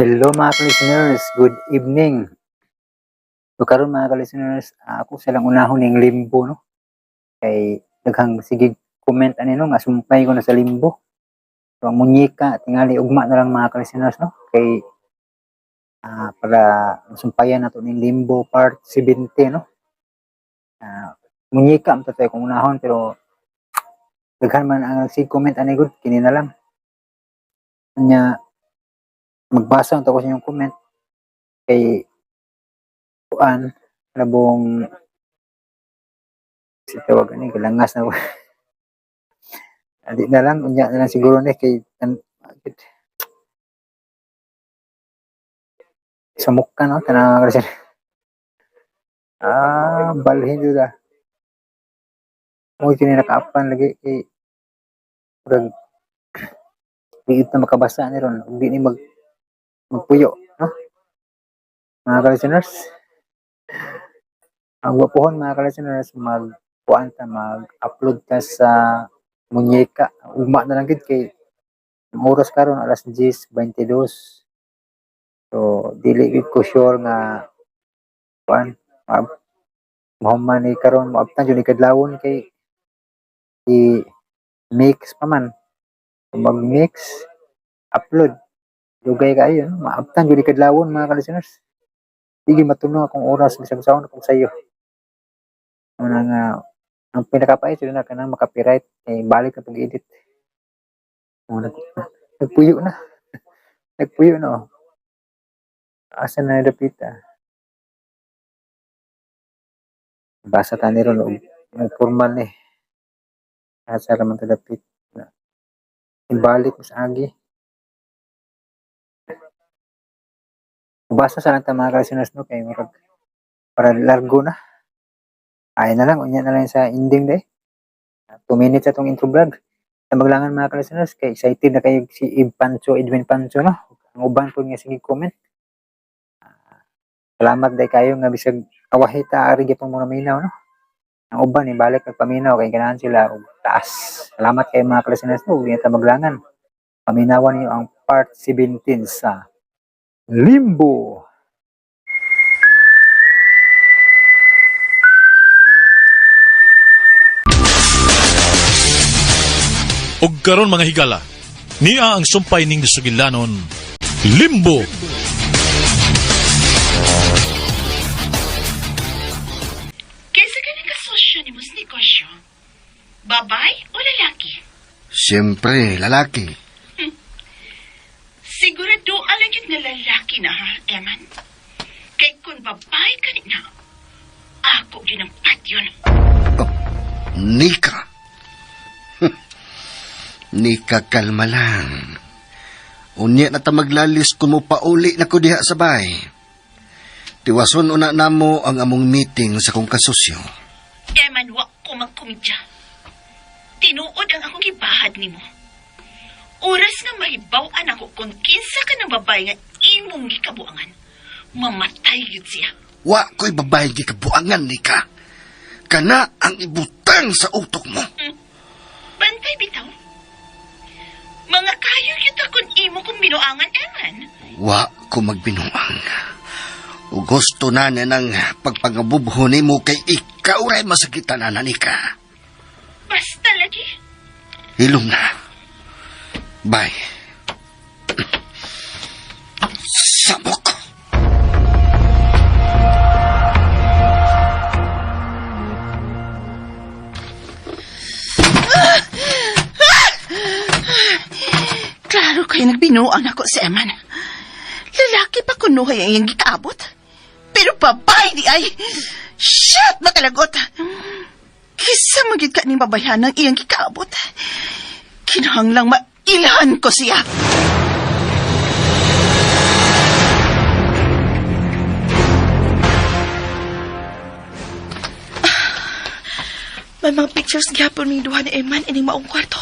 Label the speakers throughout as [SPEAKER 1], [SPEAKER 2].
[SPEAKER 1] Hello mga ka-listeners, good evening. So karon mga ka-listeners, ako silang unahon ning Limbo, no. Kay daghang sige comment ani, no, nga sumpay ko na sa Limbo. So ang Munyeka tingali ugma na lang, mga ka-listeners, no, kay para masumpayan nato ning Limbo part 70, no. Munyeka man to tayo kung unahon, pero daghan man ang sige comment ani gud, kini na lang. Nya magbasa unta ko sa inyong comment kay kuan labong si tawag ani galangas na ko. Adi na lang, unya na lang siguro ni kay sa mukha, no, tanang kasi balhin jud ah mo kini nakaapan lagi kay murag liit na makabasa ni ron ug di ni magpuyo, no, mga ka-listeners. Ang gwapuhon, mga ka-listeners, mag kuan ta, mag-upload ta sa Munyeka ugma na lang gid kay ang oras karon alas 10:22, so dili gid ko sure nga kuan mahuman ni karon, moabtan jud ni kadlawon kay i mix pa man. Mag mix, upload, dugay kaayo, no? Maabtan jud ni kadlawon, mga ka-listeners. Di gyud matuno akong oras bisag unsaon akong sayo. Mao na nga ang pinakapait jud na kanang ma-copyright kay balik na pag-edit. Oh, nagpuyo na. Nagpuyo na, oh. Asa na dapita? Basa ta ni ron og og formal ni. Asa ra man ta dapit na. Ibalik mo sa agi. Basa sa lang ta, mga ka-listeners, no, kay murag para largo na. Ay na lang, unya na lang sa ending day. 2 minutes atong intro vlog. Sa maglangan, mga ka-listeners, kay excited na kayo si Eve Pancho, Edwin Pancho, no. Ang uban po nga sige comment. Salamat day kayo nga bisag awahi ta ari gyapon mo naminaw, no. Ang uban ni balik nagpaminaw kay ganahan sila og taas. Salamat kay mga ka-listeners, no, ug di ta maglangan. Paminawan niyo ang part 17 sa Limbo.
[SPEAKER 2] Og karon, mga higala, niya ang sumpay ning sugilanon, Limbo.
[SPEAKER 3] Kaysa ganing kasosyo ni mo sa negosyo, babae o lalaki?
[SPEAKER 4] Siyempre, lalaki.
[SPEAKER 3] Sigurado alam yun nga lalaki na ha, Eman. Kay kung babae ka ni na, ako yun ang patyon.
[SPEAKER 4] Oh, Nika. Nika, kalma lang. Unya na ta maglalis kung mo pauli na ko diha sa bay. Tiwason una namo ang among meeting sa kong kasosyo.
[SPEAKER 3] Eman, wa ko magkomedya. Tinuod ang akong gibahad nimo. Oras nga mahibaw-an ako kung kinsa ka ng babae nga imong gikabuangan, mamatay yun siya.
[SPEAKER 4] Wa ko'y babae gikabuangan, Nika. Kana ang ibutang sa utok mo.
[SPEAKER 3] Bantay bitaw. Mga kayo yun kung imo kong binuangan, Eman.
[SPEAKER 4] Wa ko magbinuang. O gusto na na ng pagpangabubho nimo kay ikaw ray masakitan na, Nika.
[SPEAKER 3] Basta lagi.
[SPEAKER 4] Hilom na. Bye. Samok!
[SPEAKER 3] Klaro kayo nagbinuang ako si Eman. Lalaki pa kunuhay ang iyang gikaabot. Pero babae di ay. Shit! Makalagot! Kisa magid ka ni babayhan ang iyang gikaabot. Kinahanglang mailhan ko siya. May mga pictures gyapon ming duha ni Eman ining maong kwarto.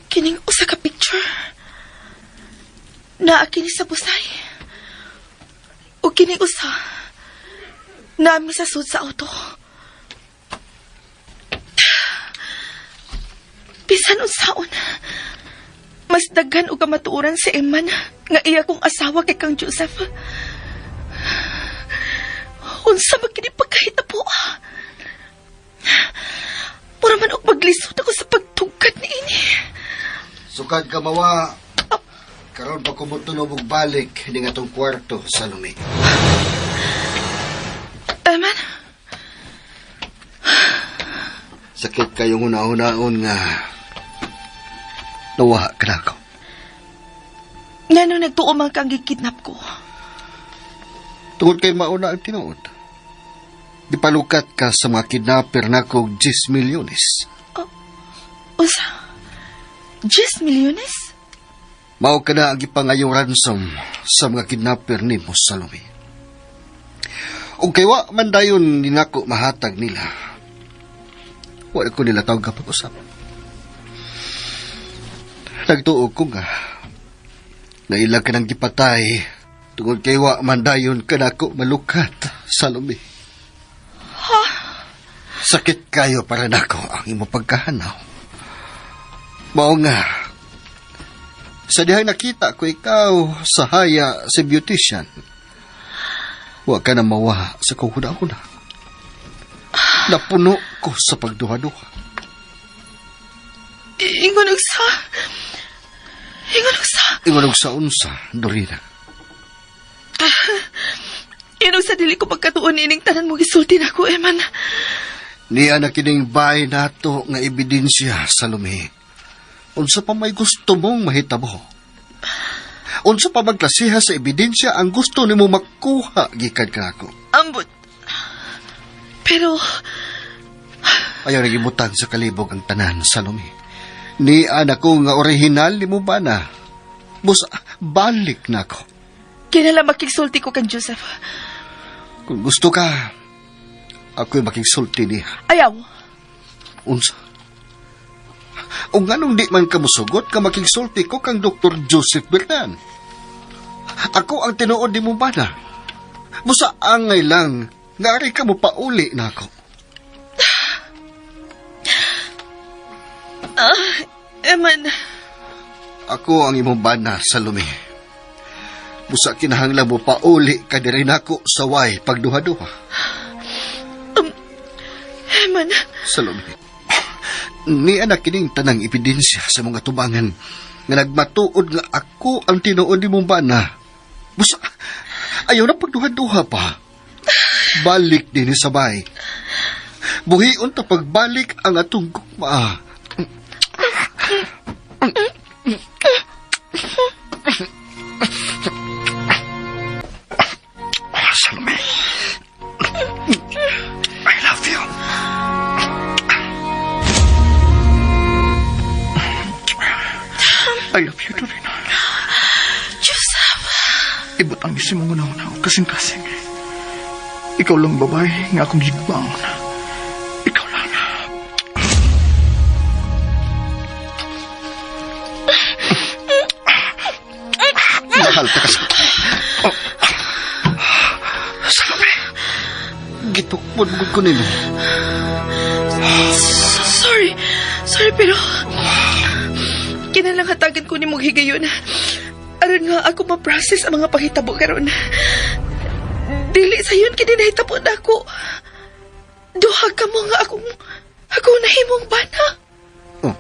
[SPEAKER 3] Kining usa ka picture. Naa kini sa busay. O kining usa. Nami sa sud sa auto. Bisan unsaon. Mas daghan og kamatuoran si Eman nga iya kong asawa kay kang Joseph. Unsa man kini pagkahitabo? Mura man og maglisod ako sa pagtugkad niini.
[SPEAKER 4] Sukad ka mawa. Karon pa ko motunog og balik ning atong kwarto sa lumi.
[SPEAKER 3] Eman,
[SPEAKER 4] Sakit kayong una-unaon nga nawa ka na ako.
[SPEAKER 3] Ngano nagtuo man kang gikidnap ko?
[SPEAKER 4] Tungod kay mauna ang tinuod. Gipalukat ka sa mga kidnapper nako og 10 milyones.
[SPEAKER 3] Unsa? 10 milyones?
[SPEAKER 4] Mao ka na ang gipangayong ransom sa mga kidnapper nimo, Salome. Ug kay wa man dayon ni nako mahatag nila. Wala ko nila tawag pag-usap. Nagtuo ko nga naila ka nang gipatay tungod kay wa man dayon ka nako malukat, Salome. Sakit kayo para nako ang imo pagkahanaw. Mao nga, sa dihang nakita ko ikaw sa haya si beautician, wa ka na mawa sa kong huna-huna. Napuno ko sa pagduha-duha.
[SPEAKER 3] Ingon og sa. Ingon og sa.
[SPEAKER 4] Ingon og sa unsa, Dorina?
[SPEAKER 3] Ingon og sa dili ko pagkatuon ining tanan mo gisulti nako, Eman.
[SPEAKER 4] Niya na kining bahay nato nga ebidensya, Salome. Unsa pa may gusto mong mahitabo? Unsa pa magklasiha sa ebidensya ang gusto nimo makuha gikan kanako?
[SPEAKER 3] Ambot. Pero,
[SPEAKER 4] Ayaw na gibutang sa kalibog ang tanan, Salome. Ni anak ko nga original nimo ba na? Busa, balik na ako.
[SPEAKER 3] Kinala makigsulti ko kang Joseph.
[SPEAKER 4] Kung gusto ka, ako'y makigsulti niya.
[SPEAKER 3] Ayaw.
[SPEAKER 4] Unsa? O nganong di man ka musugot ka makigsulti ko kang Dr. Joseph Bernan? Ako ang tinuod ni mo bana. Busa angay lang, nga ari ka mo pauli na ako.
[SPEAKER 3] Eman,
[SPEAKER 4] Ako ang imong bana, Salome. Busa kinahanglan mo pauli ka diri nako sa way pagduha-duha.
[SPEAKER 3] Eman,
[SPEAKER 4] Salome. Ni anak kining tanang ebidensya sa mga tubangan nga nagmatuod nga ako ang tinuod ni mong bana. Busa, ayaw na pagduha-duha pa. Balik din sa bay. Buhion ta pagbalik ang atong gugma. Salome. I love you.
[SPEAKER 5] I love you, Dorina.
[SPEAKER 3] Joseph.
[SPEAKER 5] Ibutang ni si mong una-una o kasing-kasing. Ikaw lang babae nga akong gigbaon. Ikaw lang.
[SPEAKER 4] Mahal ta ka sa... Oh. Salome. Gitukpon mo ko nimo.
[SPEAKER 3] Sorry. Sorry, pero kinalang hatagan ko ni mong higayon. Aron nga ako ma-process ang mga pahitabo karon. Dili sayon kini nahitabo na ako. Duha ka mo nga akong nahimong bana.
[SPEAKER 4] Oh.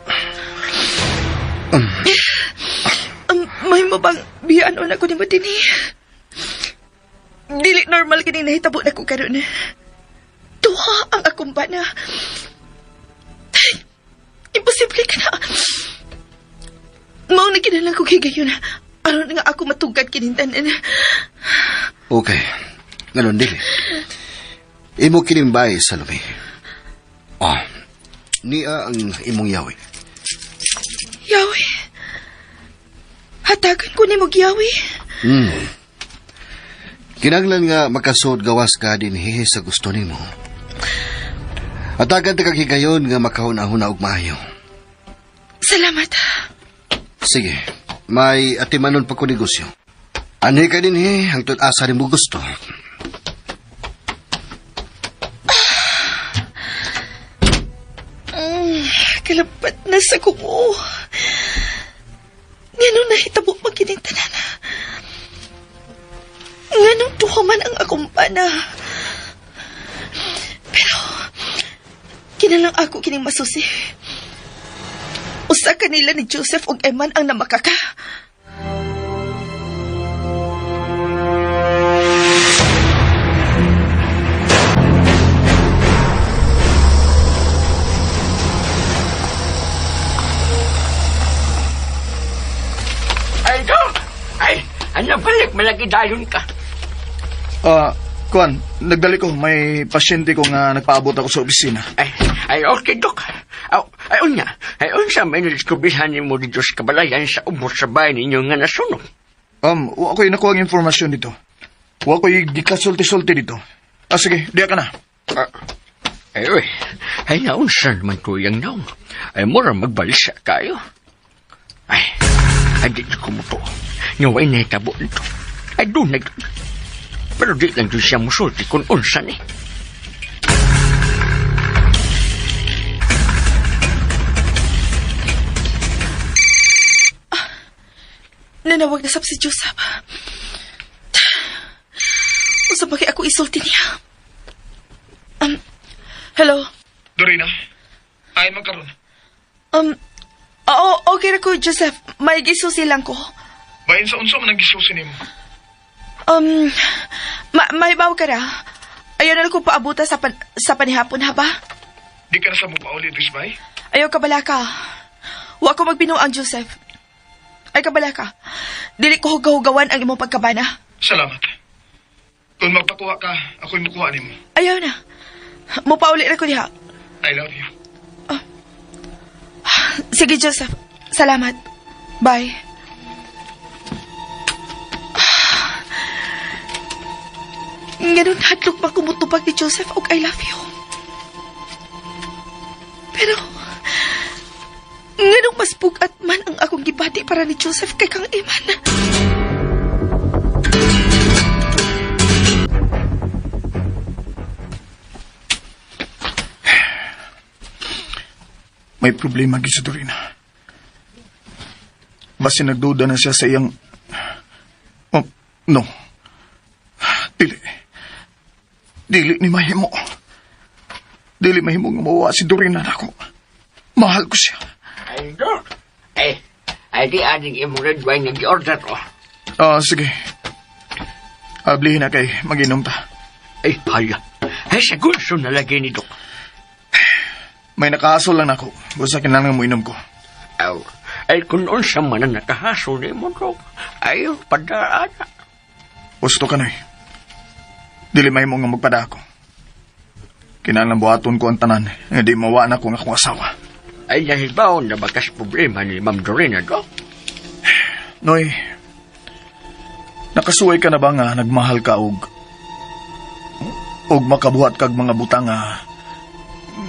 [SPEAKER 3] May mo bang biyaan o na ko nimo dinhi? Dili normal kini nahitabo na ko karon. Duha ang akong bana. Ay, imposible ka na. Mao na kinalang kong higayon. Aron nga ako matugad kining tanan.
[SPEAKER 4] Okay. Ganon dili. Imo kinimbay, Salome. Oh, niya ang imong yawi.
[SPEAKER 3] Yawi. Hatagan ko nimo yawi.
[SPEAKER 4] Kinahanglan nga makasud gawas ka dinhi sa gusto nimo. Hatagan ta kag higayon nga makahuna-huna og maayo.
[SPEAKER 3] Salamat.
[SPEAKER 4] Sige, may atimanon pa ko negosyo. Anhi ka dinhi hangtod asa nimo gusto.
[SPEAKER 3] Kalapat na sa kuko. Nganong nahitabo man kining tanan? Nganong duha man ang akong bana? Pero, kinalang ako kining masusi. Usa kanila ni Joseph ug Eman ang namakaka.
[SPEAKER 6] Ay, Dok! Ay, ano balik? Malagi dayon ka.
[SPEAKER 5] Ah, kuan, nagdali ko. May pasyente ko nga nagpaabot ako sa opisina.
[SPEAKER 6] Ay, ay, okay, Dok. Aw, ay, unya. Ay, unsa may nadiskubrihan nimo dito sa kabalayan sa ubos sa bahay ninyo nga nasunog.
[SPEAKER 5] Wa ko'y nakuha ang informasyon dito. Wa ko'y gikasulti-sulti dito. Ah, sige, diya ka na.
[SPEAKER 6] Ah, ay, uy. Ay, naunsa naman ko yung naong. Ay, mura magbalisa kayo. Ay, ay, di ko mo to. Nga way nahitabo nito. Ay, doon nag... Pero di lang doon siya musulti kung unsa ni.
[SPEAKER 3] Nanawag na sab si Joseph. Usa ba kay ako isulti niya? Hello?
[SPEAKER 5] Dorina, ay magkaroon.
[SPEAKER 3] Oo, okay ra ko, Joseph. May gisusi lang ko.
[SPEAKER 5] Bahin sa unsa man ang gisusi nimo.
[SPEAKER 3] May baw ka ra. Ayaw na lang ko paabuta sa, sa panihapon, ha ba?
[SPEAKER 5] Di ka na sa mo pauli, bay?
[SPEAKER 3] Ayaw kabala ka. Wa ko magbinuang, Joseph. Ay kabala ka. Dili ko hugahugawan ang imong pagkabana.
[SPEAKER 5] Salamat. Kung magpakuha ka, ako'y mukuha nimo.
[SPEAKER 3] Ayaw na. Mupauli ra ko diha.
[SPEAKER 5] I love you.
[SPEAKER 3] Sige, Joseph. Salamat. Bye. Ganun hadlok ba kumutubag ni Joseph og I love you? Pero, nganong mas bugat man ang akong gibati para ni Joseph kay kang Iman.
[SPEAKER 5] May problema gyud si Dorina. Basta nagduda na siya sa iyang... Oh, no. Dili. Dili ni mahimo. Dili mahimo nga mawa si Dorina nako. Mahal ko siya.
[SPEAKER 6] Ay, Dok. Ay, ay, di aning imong red wine nga gi-order ko.
[SPEAKER 5] Ah, sige. Ablihin na kay maginom ta.
[SPEAKER 6] Ay, hala. Ay, sa gusto na lagi ni Dok.
[SPEAKER 5] May nakahasol lang nako. Basta kinahanglan mo inom ko.
[SPEAKER 6] Aw, ay kung unsa man ang nakahaso ni mo, Dok. Ay, padaan.
[SPEAKER 5] Gusto ka na eh. Dili mahimo nga magpada ako. Kinahanglan buhaton ko ang tanan. Nga di mawa na ko ang akong asawa.
[SPEAKER 6] Ay, nahibaw na bakas problema ni Ma'am Dorina, Dok.
[SPEAKER 5] Noy, nakasuway ka na ba nga nagmahal ka og makabuhat kag mga butang nga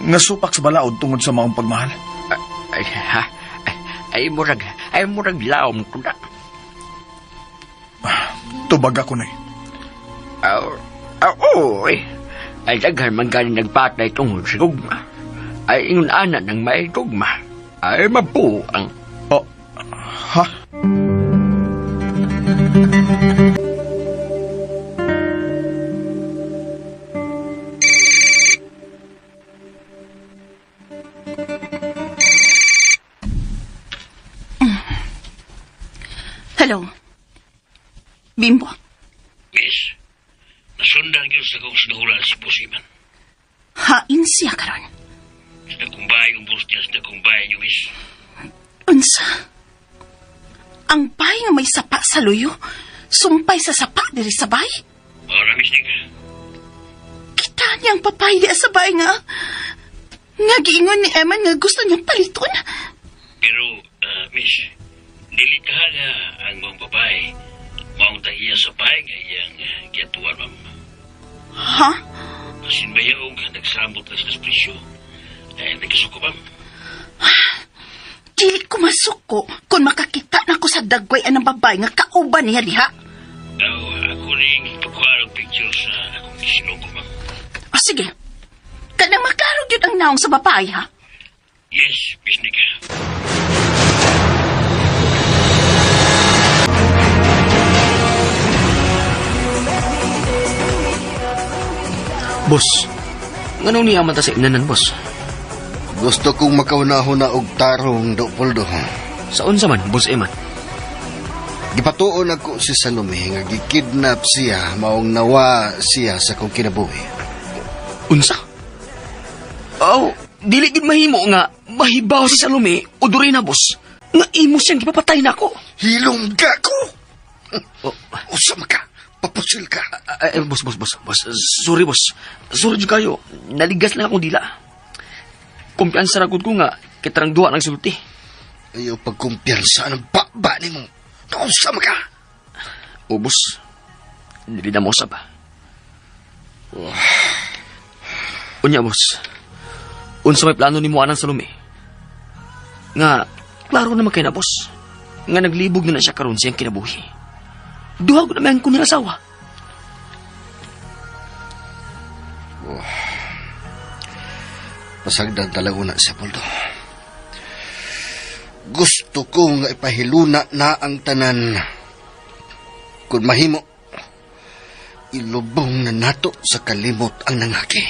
[SPEAKER 5] nga supak sa balaod tungod sa maong pagmahal?
[SPEAKER 6] Ay, ha? Ay, ay, murag laom ko na.
[SPEAKER 5] Tubag ako, Noy.
[SPEAKER 6] Aw, aw, oy. Ay, daghan man galing nagpatay tungod sa gugma. Ay, ingon ana ng may gugma. Ay, mabuang.
[SPEAKER 5] Oh, ha?
[SPEAKER 3] Hello? Bimbo?
[SPEAKER 7] Miss, nasundan gyud sa kong sinuhulan si Pusiman.
[SPEAKER 3] Hain siya karon.
[SPEAKER 7] Sa dakong bahay ang boss niya sa dakong bahay niyo, miss.
[SPEAKER 3] Unsa? Ang bay nga may sapa sa luyo, sumpay sa sapa diri sa bay.
[SPEAKER 7] Mao na, miss Nika.
[SPEAKER 3] Kita niya ang papay di sa bay nga. Nga giingon ni Eman nga gusto niyang paliton.
[SPEAKER 7] Pero, miss, dili ka nga ang mga babae. Maong tagiya sa bahay nga iyang giyatuan, ma'am.
[SPEAKER 3] Ha?
[SPEAKER 7] Asin ba yaong nagsamot na sila sa presyo? Ay, nagkasuko, ma'am.
[SPEAKER 3] Dili ko masuko kung makakita na ko sa dagway anang babae nga kauban niya diha.
[SPEAKER 7] Aw, ako rin ipakuha og picture sa akong isinuko, ma'am.
[SPEAKER 3] O sige. Kanang makarog yun ang naong sa babae ha.
[SPEAKER 7] Yes, Miss Nika.
[SPEAKER 6] Boss, ngano niya man ta sa inanan, boss?
[SPEAKER 4] Gusto kong makaunahon na og tarong, Leopoldo.
[SPEAKER 6] Sa unsa man, boss Eman?
[SPEAKER 4] Gipatuon ako si Salome nga gikidnap siya maong nawa siya sa kong kinabuhi.
[SPEAKER 6] Unsa? Oh, dili gid mahimo nga mahibaw si Salome o Dorina, boss. Nga imo siyang gipapatay nako.
[SPEAKER 4] Hilong ka ko!
[SPEAKER 6] Oh,
[SPEAKER 4] Usam ka! Papusil ka!
[SPEAKER 6] ay, boss, boss, boss, boss. Sorry, boss. Sorry jud kayo. Naligas lang akong dila. Kumpiyansa ra gud ko nga kitarang duha ng sulti.
[SPEAKER 4] Ayaw pagkumpiyansa ng baba nimo. Usam ka!
[SPEAKER 6] O, boss. Dili na mo usab. Unya, boss. Unsa may plano nimo anang Salome? Nga, klaro naman kay na, boss. Nga naglibog na na siya karon siyang kinabuhi. Duha ko naman ko asawa.
[SPEAKER 4] Pasagdan talaga na siya, Poldo. Gusto ko nga ipahiluna na ang tanan. Kung mahimo, ilubong na nato sa kalimot ang nangaki.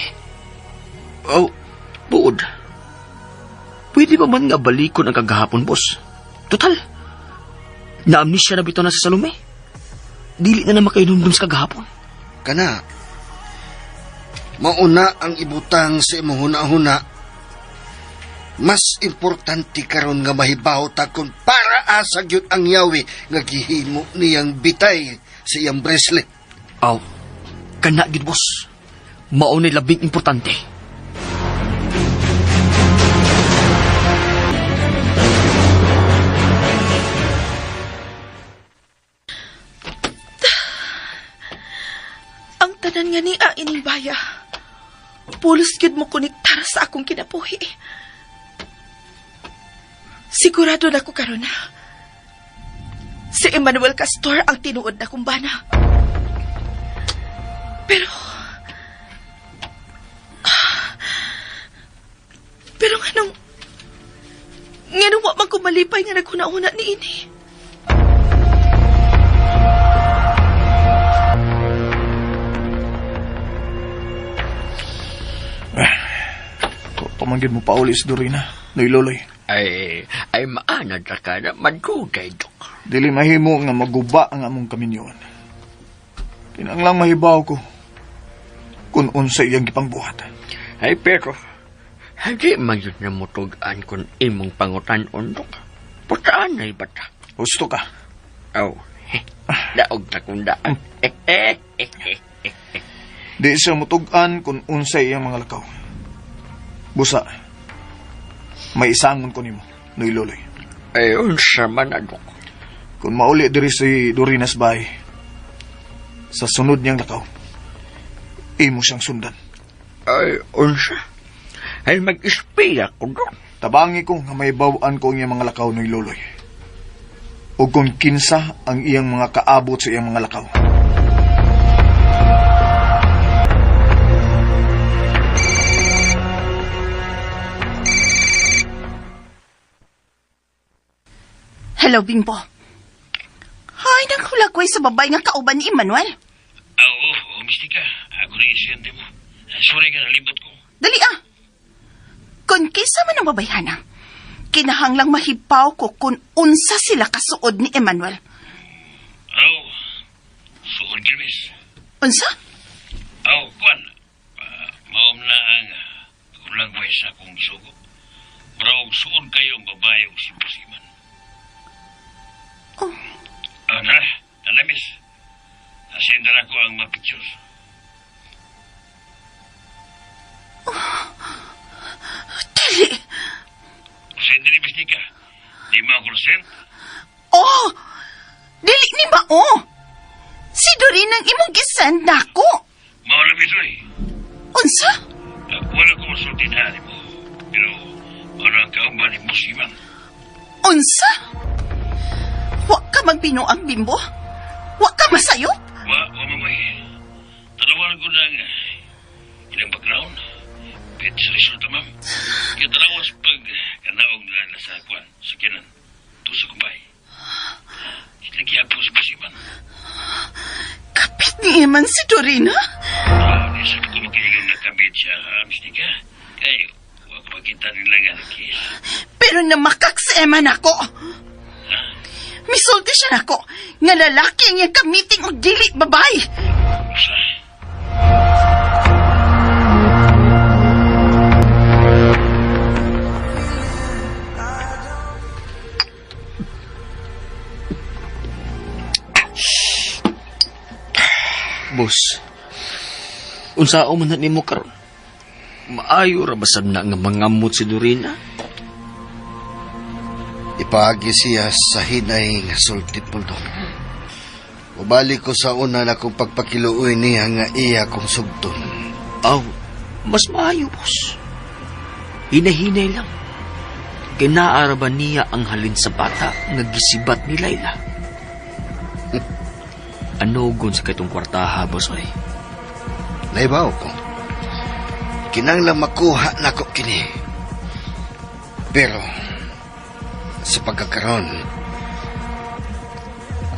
[SPEAKER 6] Oh, buod. Pwede ba man nga balikon ang kagahapon, boss? Total. Na-amnesia na bitaw na sa Salome. Dili na naman kayo nundum sa kagahapon.
[SPEAKER 4] Kana, mauna ang ibutang sa imong huna-huna. Mas importante karon nga mahibaw ta kung para asa gyud ang yawi nga gihimo niyang bitay sa iyang bracelet.
[SPEAKER 6] Aw, kana gyud, boss. Mao ni labing importante.
[SPEAKER 3] Ang tanan nga ni ining baya. Pulos gyud mo konektar sa akong kinabuhi. Sigurado na ko karon na. Si Emmanuel Castor ang tinuod na kong bana. Pero pero nganong nganong wa man ko malipay nga naghuna-huna ni ini.
[SPEAKER 5] Pamanggid mo pauli si Dorina, Noy Loloy.
[SPEAKER 6] Ay, ay maanad ra ka na madugay, Dok.
[SPEAKER 5] Dili mahimo nga maguba ang among kaminyoon. Kinanglang mahibaw ko kung unsa iyang gipangbuhat.
[SPEAKER 6] Ay, pero, hindi man yun na mutugan kung imong pangutan-on, Dok. Putaan ay bata.
[SPEAKER 5] Gusto ka.
[SPEAKER 6] Aw, daog na kung daan.
[SPEAKER 5] Di siya mutugan kung unsa iyang mga lakaw. Busa, may isangon ko nimo, Noy Loloy.
[SPEAKER 6] Ay, unsa man na, Dok.
[SPEAKER 5] Kung mauli diri si Dorinas bay, sa sunod niyang lakaw, imo siyang sundan.
[SPEAKER 6] Ay, unsa? Ay, mag-ispiya ko, Dok.
[SPEAKER 5] Tabangi ko nga may bawan ko ang iyang mga lakaw, Noy Loloy. O kung kinsa ang iyang mga kaabot sa iyang mga lakaw.
[SPEAKER 3] Hello, Bimbo. Hay, naghulagway sa babay nga kauban ni Emmanuel.
[SPEAKER 7] Oo, oh, mistika. Ako na isinti mo. Sorry ka, nalibot ko.
[SPEAKER 3] Dali ah. Kung kisa man ang babayhana, kinahanglang mahibaw ko kung unsa sila kasuod ni Emmanuel.
[SPEAKER 7] Aw, suod gyud, miss.
[SPEAKER 3] Unsa?
[SPEAKER 7] Aw, kuan. Maom na ang hulagway sa akong sugo. Murag suod kayo ang babae og si Busiman.
[SPEAKER 3] Oh.
[SPEAKER 7] Tara, tara, miss. Asenda na ko ang mga pictures.
[SPEAKER 3] Dili.
[SPEAKER 7] Send ni miss Nika. Di mo ako send?
[SPEAKER 3] Oh! Dili ni ba oh? Si Doreen ang imong gisend nako.
[SPEAKER 7] Mao lang miss, oy.
[SPEAKER 3] Unsa?
[SPEAKER 7] Wala ko masulti na mo. Pero, wala ang kauban ni Busiman.
[SPEAKER 3] Unsa? Wa ka magbinuang, Bimbo? Wa ka masayop?
[SPEAKER 7] Wa, wa mamoy. Tanawan ko ng ilang background. Pit sa resulta, ma'am. Kaya tanawas pag kanaog na sa kwan, sa kinan. To sa kumpay. Nagyapo sa Busiman.
[SPEAKER 3] Kapit ni Eman si Dorina?
[SPEAKER 7] Di sa ko makiigang na
[SPEAKER 3] Pero namakak si Emma nako. Misulti siya nako nga lalaki ang iyang kamiting og dili babay.
[SPEAKER 7] Usa.
[SPEAKER 6] Boss, unsaon man na nimo karon? Maayo ra ba sab na nga mangamot si Dorina?
[SPEAKER 4] Ipaagi siya sa hinay nga sulti, Poldo. Mubalik ko sa una na kong pagpakiluoy niya nga iya kong sugton.
[SPEAKER 6] Aw, mas maayo, boss. Hinahinay lang. Kinaara ba niya ang halin sa bata nga gisibat ni Layla? Ano gun sa katong kwartaha, boss, oy?
[SPEAKER 4] Naibaw ko. Kinanglang makuha nako kini. Pero, sa pagkakaroon,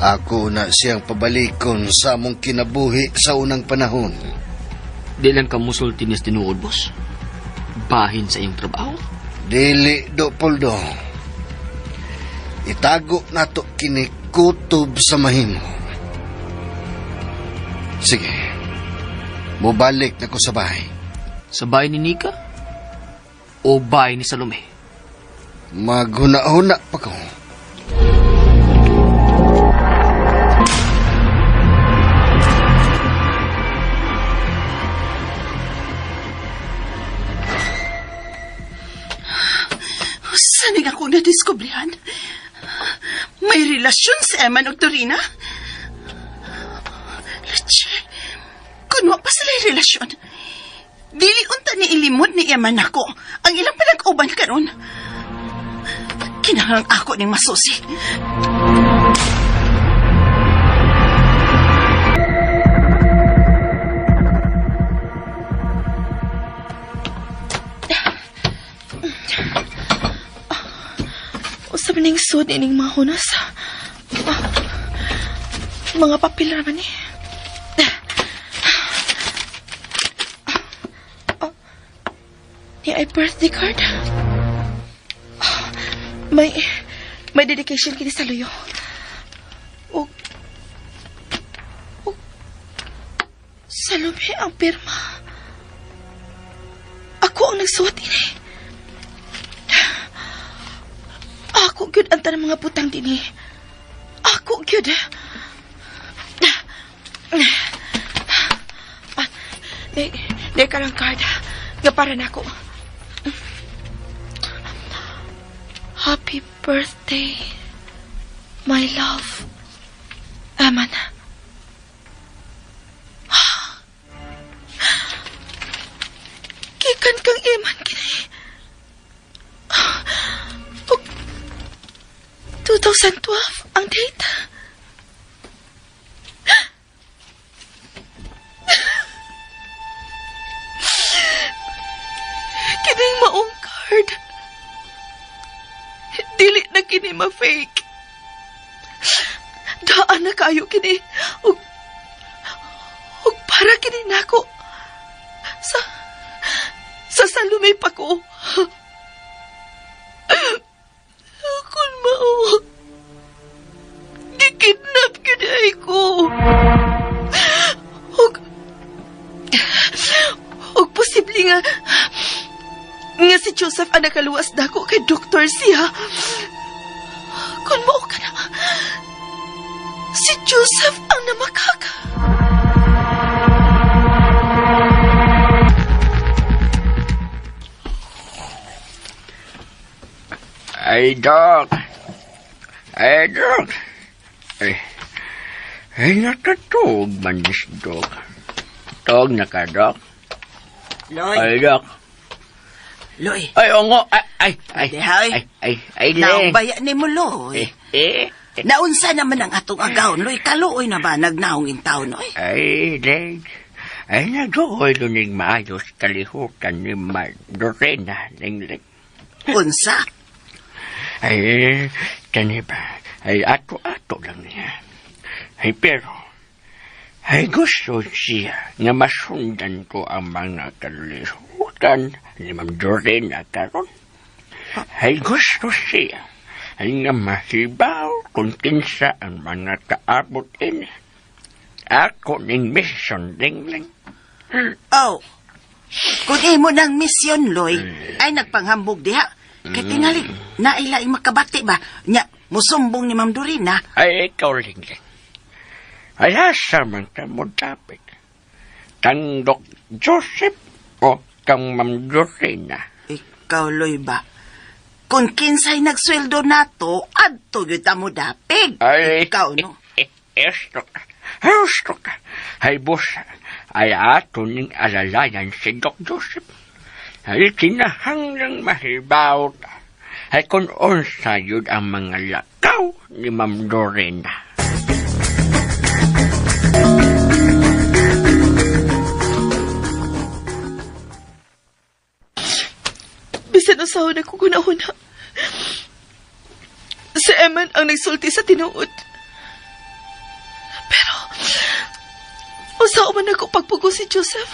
[SPEAKER 4] ako na siyang pabalikon sa among kinabuhi sa unang panahon.
[SPEAKER 6] Di lang ka musulti niya sa tinuod, boss. Bahin sa iyong trabaho.
[SPEAKER 4] Dili do, Poldo. Itago nato kini kutob sa mahimo. Sige. Mubalik na ko sa bahay.
[SPEAKER 6] Sa bahay ni Nika? O bahay ni Salome?
[SPEAKER 4] Maghuna-huna pa ko.
[SPEAKER 3] Saan nga akong nadiskubrihan? May relasyon si Eman ug Dorina? Leche, kunwa pa sila yung relasyon. Dili unta ni ilimod ni Eman nako ang ilang pinag-uban karon. Kinahanglan ako ning masusi.
[SPEAKER 8] Usab ning sud ining mga hunas. Mga papel raman eh. Ni ay birthday card. May dedication kini sa luyo. Og Salome ang pirma. Ako ang nagsuwat ini. Ako gyud ang tanang mga butang dinhi. Ako gyud. Di ka lang card. Nga para nako. Happy birthday, my love. Aman. Gikan kang Eman kini. Og 2012 ang date. Kining maong card. Dili na kini ma-fake. Daan na kayo kini. Og para kini nako. Sa Salome pa ko. Kung mao, gikidnap kini ay ko. Og posible nga si Joseph ang nakaluwas dako kay doktor siya. Kung mao ka na, si Joseph ang namakaka.
[SPEAKER 6] Ay, Dok. Ay, Dok. Ay, nakatug man ni Dok. Tog na ka, Dok.
[SPEAKER 3] Loy.
[SPEAKER 6] Ay, Dok.
[SPEAKER 3] Loy.
[SPEAKER 6] Ay, ongo. Ay, ay, ay.
[SPEAKER 3] Dihay.
[SPEAKER 6] Ay, ay, ay, Leng.
[SPEAKER 3] Naubaya ni mo, Loy. Naunsa naman ang atong agawon, Loy. Kaluoy na ba nagnaong in taon, Loy?
[SPEAKER 6] Ay, Leng. Ay, nag-uoy luning maayos kalihukan ni Madorena, Leng, Leng.
[SPEAKER 3] Unsa?
[SPEAKER 6] Ay, kani ba? Ay, ato-ato lang niya. Ay, pero, ay gusto siya nga masundan ko ang mga kalihukan ni Ma'am Dorena karon. Ay gusto siya. Ay nga mahibaw kung kinsa ang mga kaabot ini. Ako ning mission, Lingling.
[SPEAKER 3] Oh, kung imo ng misyon, Loy, ay nagpanghambog diha. Kay tingali, naila makabati ba? Nya, musumbong ni Ma'am Dorina.
[SPEAKER 6] Ay, ikaw, Lingling. Ay, asa man ka mo dapit. Kang Dok Joseph o kang Ma'am Dorina.
[SPEAKER 3] Ikaw, Loy ba? Kung kinsay nagsweldo nato, adto gyud ta mo dapig.
[SPEAKER 6] Ay,
[SPEAKER 3] Ikaw, no?
[SPEAKER 6] Esto ka. Esto ka. Ay, boss, ay ato ning alalayan si Doc Joseph. Ay, kinahanglang mahibaw ta. Ay, kung unsa yun ang mga lakaw ni Ma'am Dorena.
[SPEAKER 8] Bisan usahon ako gunahuna. Si Eman ang nagsulti sa tinuod. Pero, usaw man ako pagpugo si Joseph.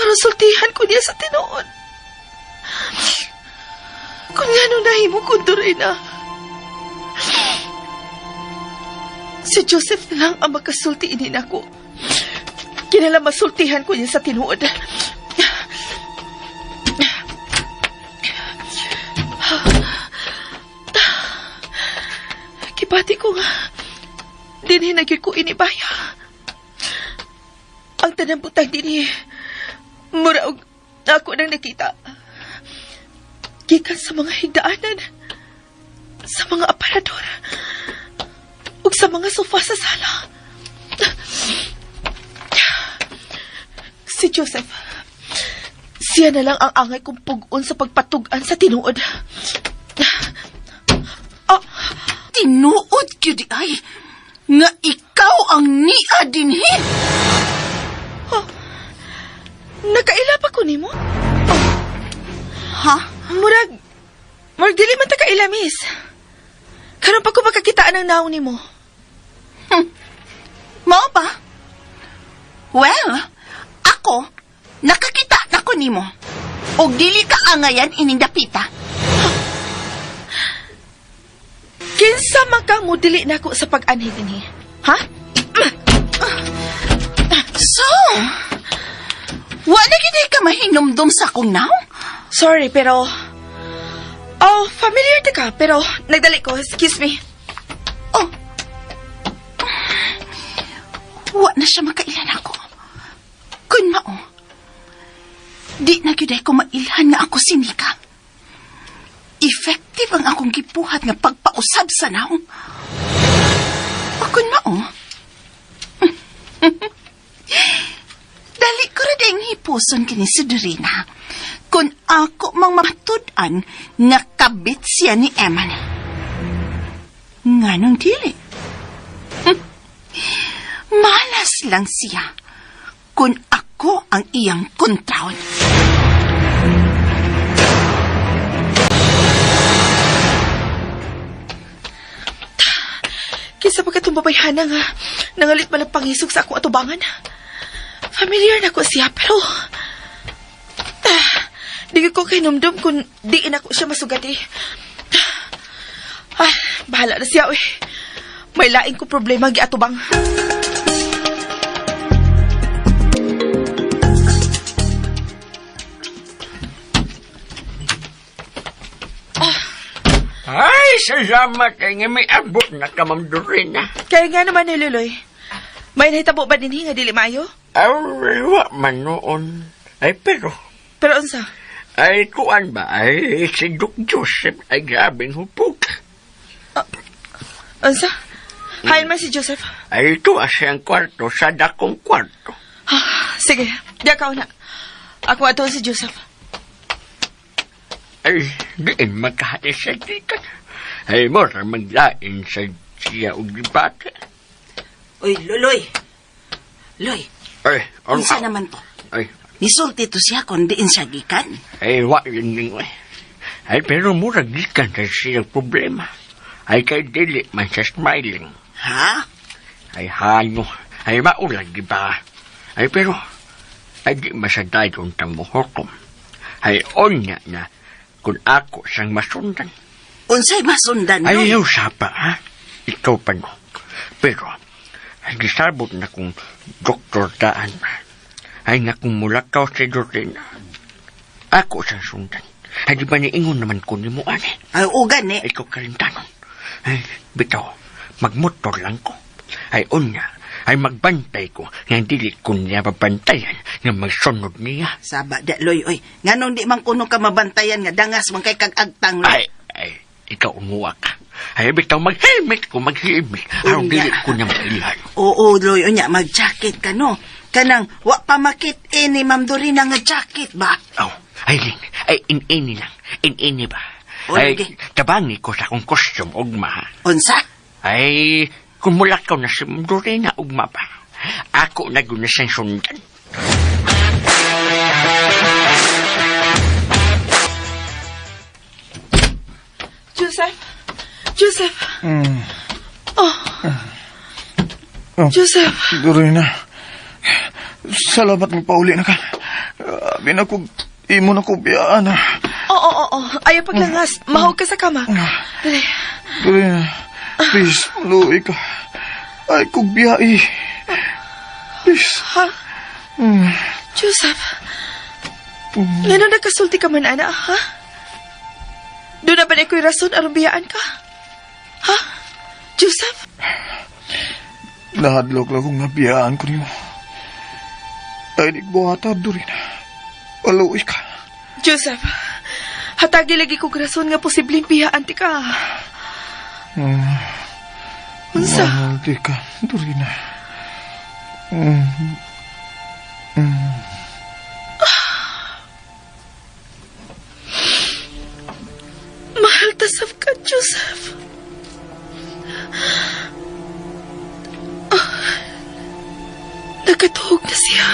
[SPEAKER 8] Aron sultihan ko niya sa tinuod. Kung nga nung nahimo ko na. Si Joseph na lang ang makasulti ini nako. Kinala masultihan ko niya sa tinuod. Kibati ko nga, dinhi na gyud ko inibaya. Ang tanang butang dinhi, mura og ako nang nakita. Gikan sa mga higdaanan, sa mga aparador, ug sa mga sofa sa sala. Si Joseph, siya na lang ang angay kong pug-on sa pagpatug-an sa tinuod. Oh,
[SPEAKER 3] Tinuod gyud ay nga ikaw ang nia dinhi.
[SPEAKER 8] Oh, nakaila pa ko nimo? Oh.
[SPEAKER 3] Ha?
[SPEAKER 8] Murag, murag dili man ta kaila, miss. Karon pa ko makakitaan ang naong nimo.
[SPEAKER 3] Mao ba? Well, ako, nakakita na ko nimo. Og dili ka angayan ining dapita.
[SPEAKER 8] Kinsa man kang mudili nako sa pag-anhi dinhi? Ha?
[SPEAKER 3] So, wala gid ka mahinumdum sa akong naong?
[SPEAKER 8] Sorry, pero... Oh, familiar ta ka, pero nagdali ko. Excuse me.
[SPEAKER 3] Oh. Wa na siya makailan ako. Kun mao, di na gyud ay ko mailhan nga ako si Nika. Effective ang akong gipuhat nga pagpausab sa naong. O kun mao, dali ko ra ding hipuson kini si Dorina. Kung ako mang matud-an nga kabit siya ni Eman. Nganong dili? Malas lang siya kung ako ang iyang kontraon.
[SPEAKER 8] Kinsa pa katong babayhana nga nangalit man ang pangisog sa akong atubangan. Familiar na ko siya, pero... Di ko kahinumdum kung di na ko siya masugati. Ah, bahala na siya, uy. May laing ko problema giatubang.
[SPEAKER 6] Ay, salamat kay nga may abot na ka, Ma'am Dorina.
[SPEAKER 8] Kaya nga naman ni Luloy, may nahitabo ba dinhi nga dili maayo?
[SPEAKER 6] Ay, wa man noon. Ay, pero...
[SPEAKER 8] Pero unsa?
[SPEAKER 6] Ay, kuan ba? Ay, si Doc Joseph ay grabeng hupog.
[SPEAKER 8] Unsa? Hain man si Joseph.
[SPEAKER 6] Ay, ito siyang kwarto sa dakong kwarto.
[SPEAKER 8] Ah, sige, di ka na. Ako ato si Joseph.
[SPEAKER 6] Ay, diin magkahati sa gikan. Ay, mura maglain sa siya og gibata.
[SPEAKER 3] Uy, Luloy. Loy,
[SPEAKER 6] Ay, ano
[SPEAKER 3] unsa naman to?
[SPEAKER 6] Ay,
[SPEAKER 3] Nisulti to siya kung diin siya gikan.
[SPEAKER 6] ay, wa yun ning ay. Ay, pero mura gikan sa siya problema. Ay, kay dili man sa smiling.
[SPEAKER 3] Ha?
[SPEAKER 6] Ay, hayo. Ay, maulag, di ba? Ay, pero, ay, di masadayon tang muhukom. Ay, onya na, Kung ako siyang masundan.
[SPEAKER 3] Unsay masundan, Loy?
[SPEAKER 6] Ayaw sapa, ha? Ikaw pa no. Pero, ay gisabot na kung doktor daan. Ay na kung mulakaw si Dorina. Ako siyang sundan. Ay di ba niingon naman ko ni mo, ani?
[SPEAKER 3] Ay, ugan eh.
[SPEAKER 6] Ay, ikaw kalintanon. Ay, bitaw, magmotor lang ko. Ay, unya, ay magbantay ko nga dili ko niya babantayan nga magsunod niya.
[SPEAKER 3] Saba da, Loy, oy. Nganong di man kuno ka mabantayan nga dangas man kay kag agtang, Loy.
[SPEAKER 6] Ay, ay, ikaw umuwa ka. Ay, bitaw, mag-helmet ko, mag-helmet. Aron
[SPEAKER 3] Unya.
[SPEAKER 6] dili ko niya mailhan.
[SPEAKER 3] Oo, Loy, unya, mag-jacket ka, no? Kanang, wa pa makit-in ni Ma'am Dorina nga jacket ba?
[SPEAKER 6] Oh, ay, Lin, ay, in-ini lang. In-ini ba?
[SPEAKER 3] O,
[SPEAKER 6] Ay,
[SPEAKER 3] lagi.
[SPEAKER 6] tabangi ko sa akong costume, ugma.
[SPEAKER 3] Unsa?
[SPEAKER 6] Ay, kung mulakaw na si Ma'am Dorina, ugma pa. Ako na guna siyang sundan.
[SPEAKER 8] Joseph! Joseph! Oh.
[SPEAKER 5] Oh.
[SPEAKER 8] Joseph!
[SPEAKER 5] Dorina, salamat mo pauli na ka. Abi na ko, imo na ko biyaan ah.
[SPEAKER 8] Oo, oo, oo. Ayaw paglangas. Mahog ka sa kama. Dali.
[SPEAKER 5] Dorina, please, maluwi ka. Ay, kog biyai. Please.
[SPEAKER 8] Ha? Joseph! Ngano nagkasulti ka man, ana, ha? Doon na ba na iko'y rason aron biyaan ka? Ha? Joseph?
[SPEAKER 5] Nahadlok lang kong nabiyaan ko nimo. Ay, di buhata, Dorina. Maluwi ka.
[SPEAKER 8] Joseph, hatagi lagi kog rason nga posibleng biyaan ti ka. Unsa?
[SPEAKER 5] Mahal di ka, Dorina.
[SPEAKER 8] Mahal ta sab ka, Joseph. Ah, nagkatuhog na siya.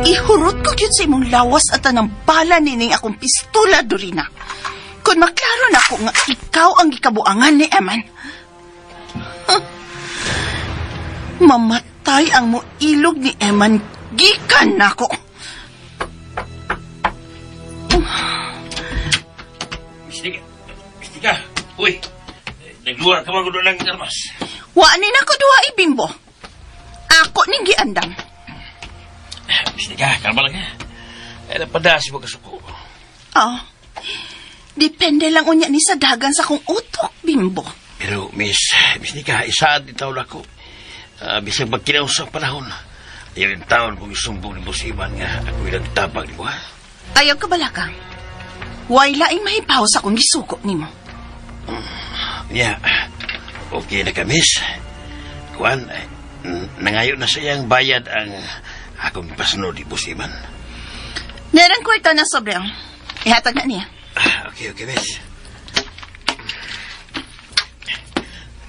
[SPEAKER 3] Ihurot ko gyud sa imong lawas at anang bala nining akong pistola, Dorina. Kung maklaro na ko nga ikaw ang gikabuangan ni Eman. Huh. Mamatay ang moilog ni Eman gikan nako.
[SPEAKER 7] Mistika, Mistika, uy, nagluwa ka man ko doon ng armas.
[SPEAKER 3] Wa ni nako duha ibimbo. Ako ning giandam.
[SPEAKER 7] Mistika, kalma lang ha. Ay, napadas mo kasuko.
[SPEAKER 3] Oh. Depende lang unya ni sa dagan sa kong utok, bimbo.
[SPEAKER 7] Pero, Miss, Miss Nika, isaad ni taon ako. Bisag magkinaw sa panahon. Ilang taon kong isumbong ni Boss Iman nga ako ilang tabang ni mo, ha?
[SPEAKER 3] Ayaw ka balaka. Way laing mahipaw sa akong gisugo nimo.
[SPEAKER 7] Yeah. Okay na ka, Miss. Kuan, nangayo na sa iyang bayad ang akong pasunod ni Boss Iman.
[SPEAKER 3] Nerang kwarta na sobre. Ihatag na niya.
[SPEAKER 7] Ah, okay, okay, Miss.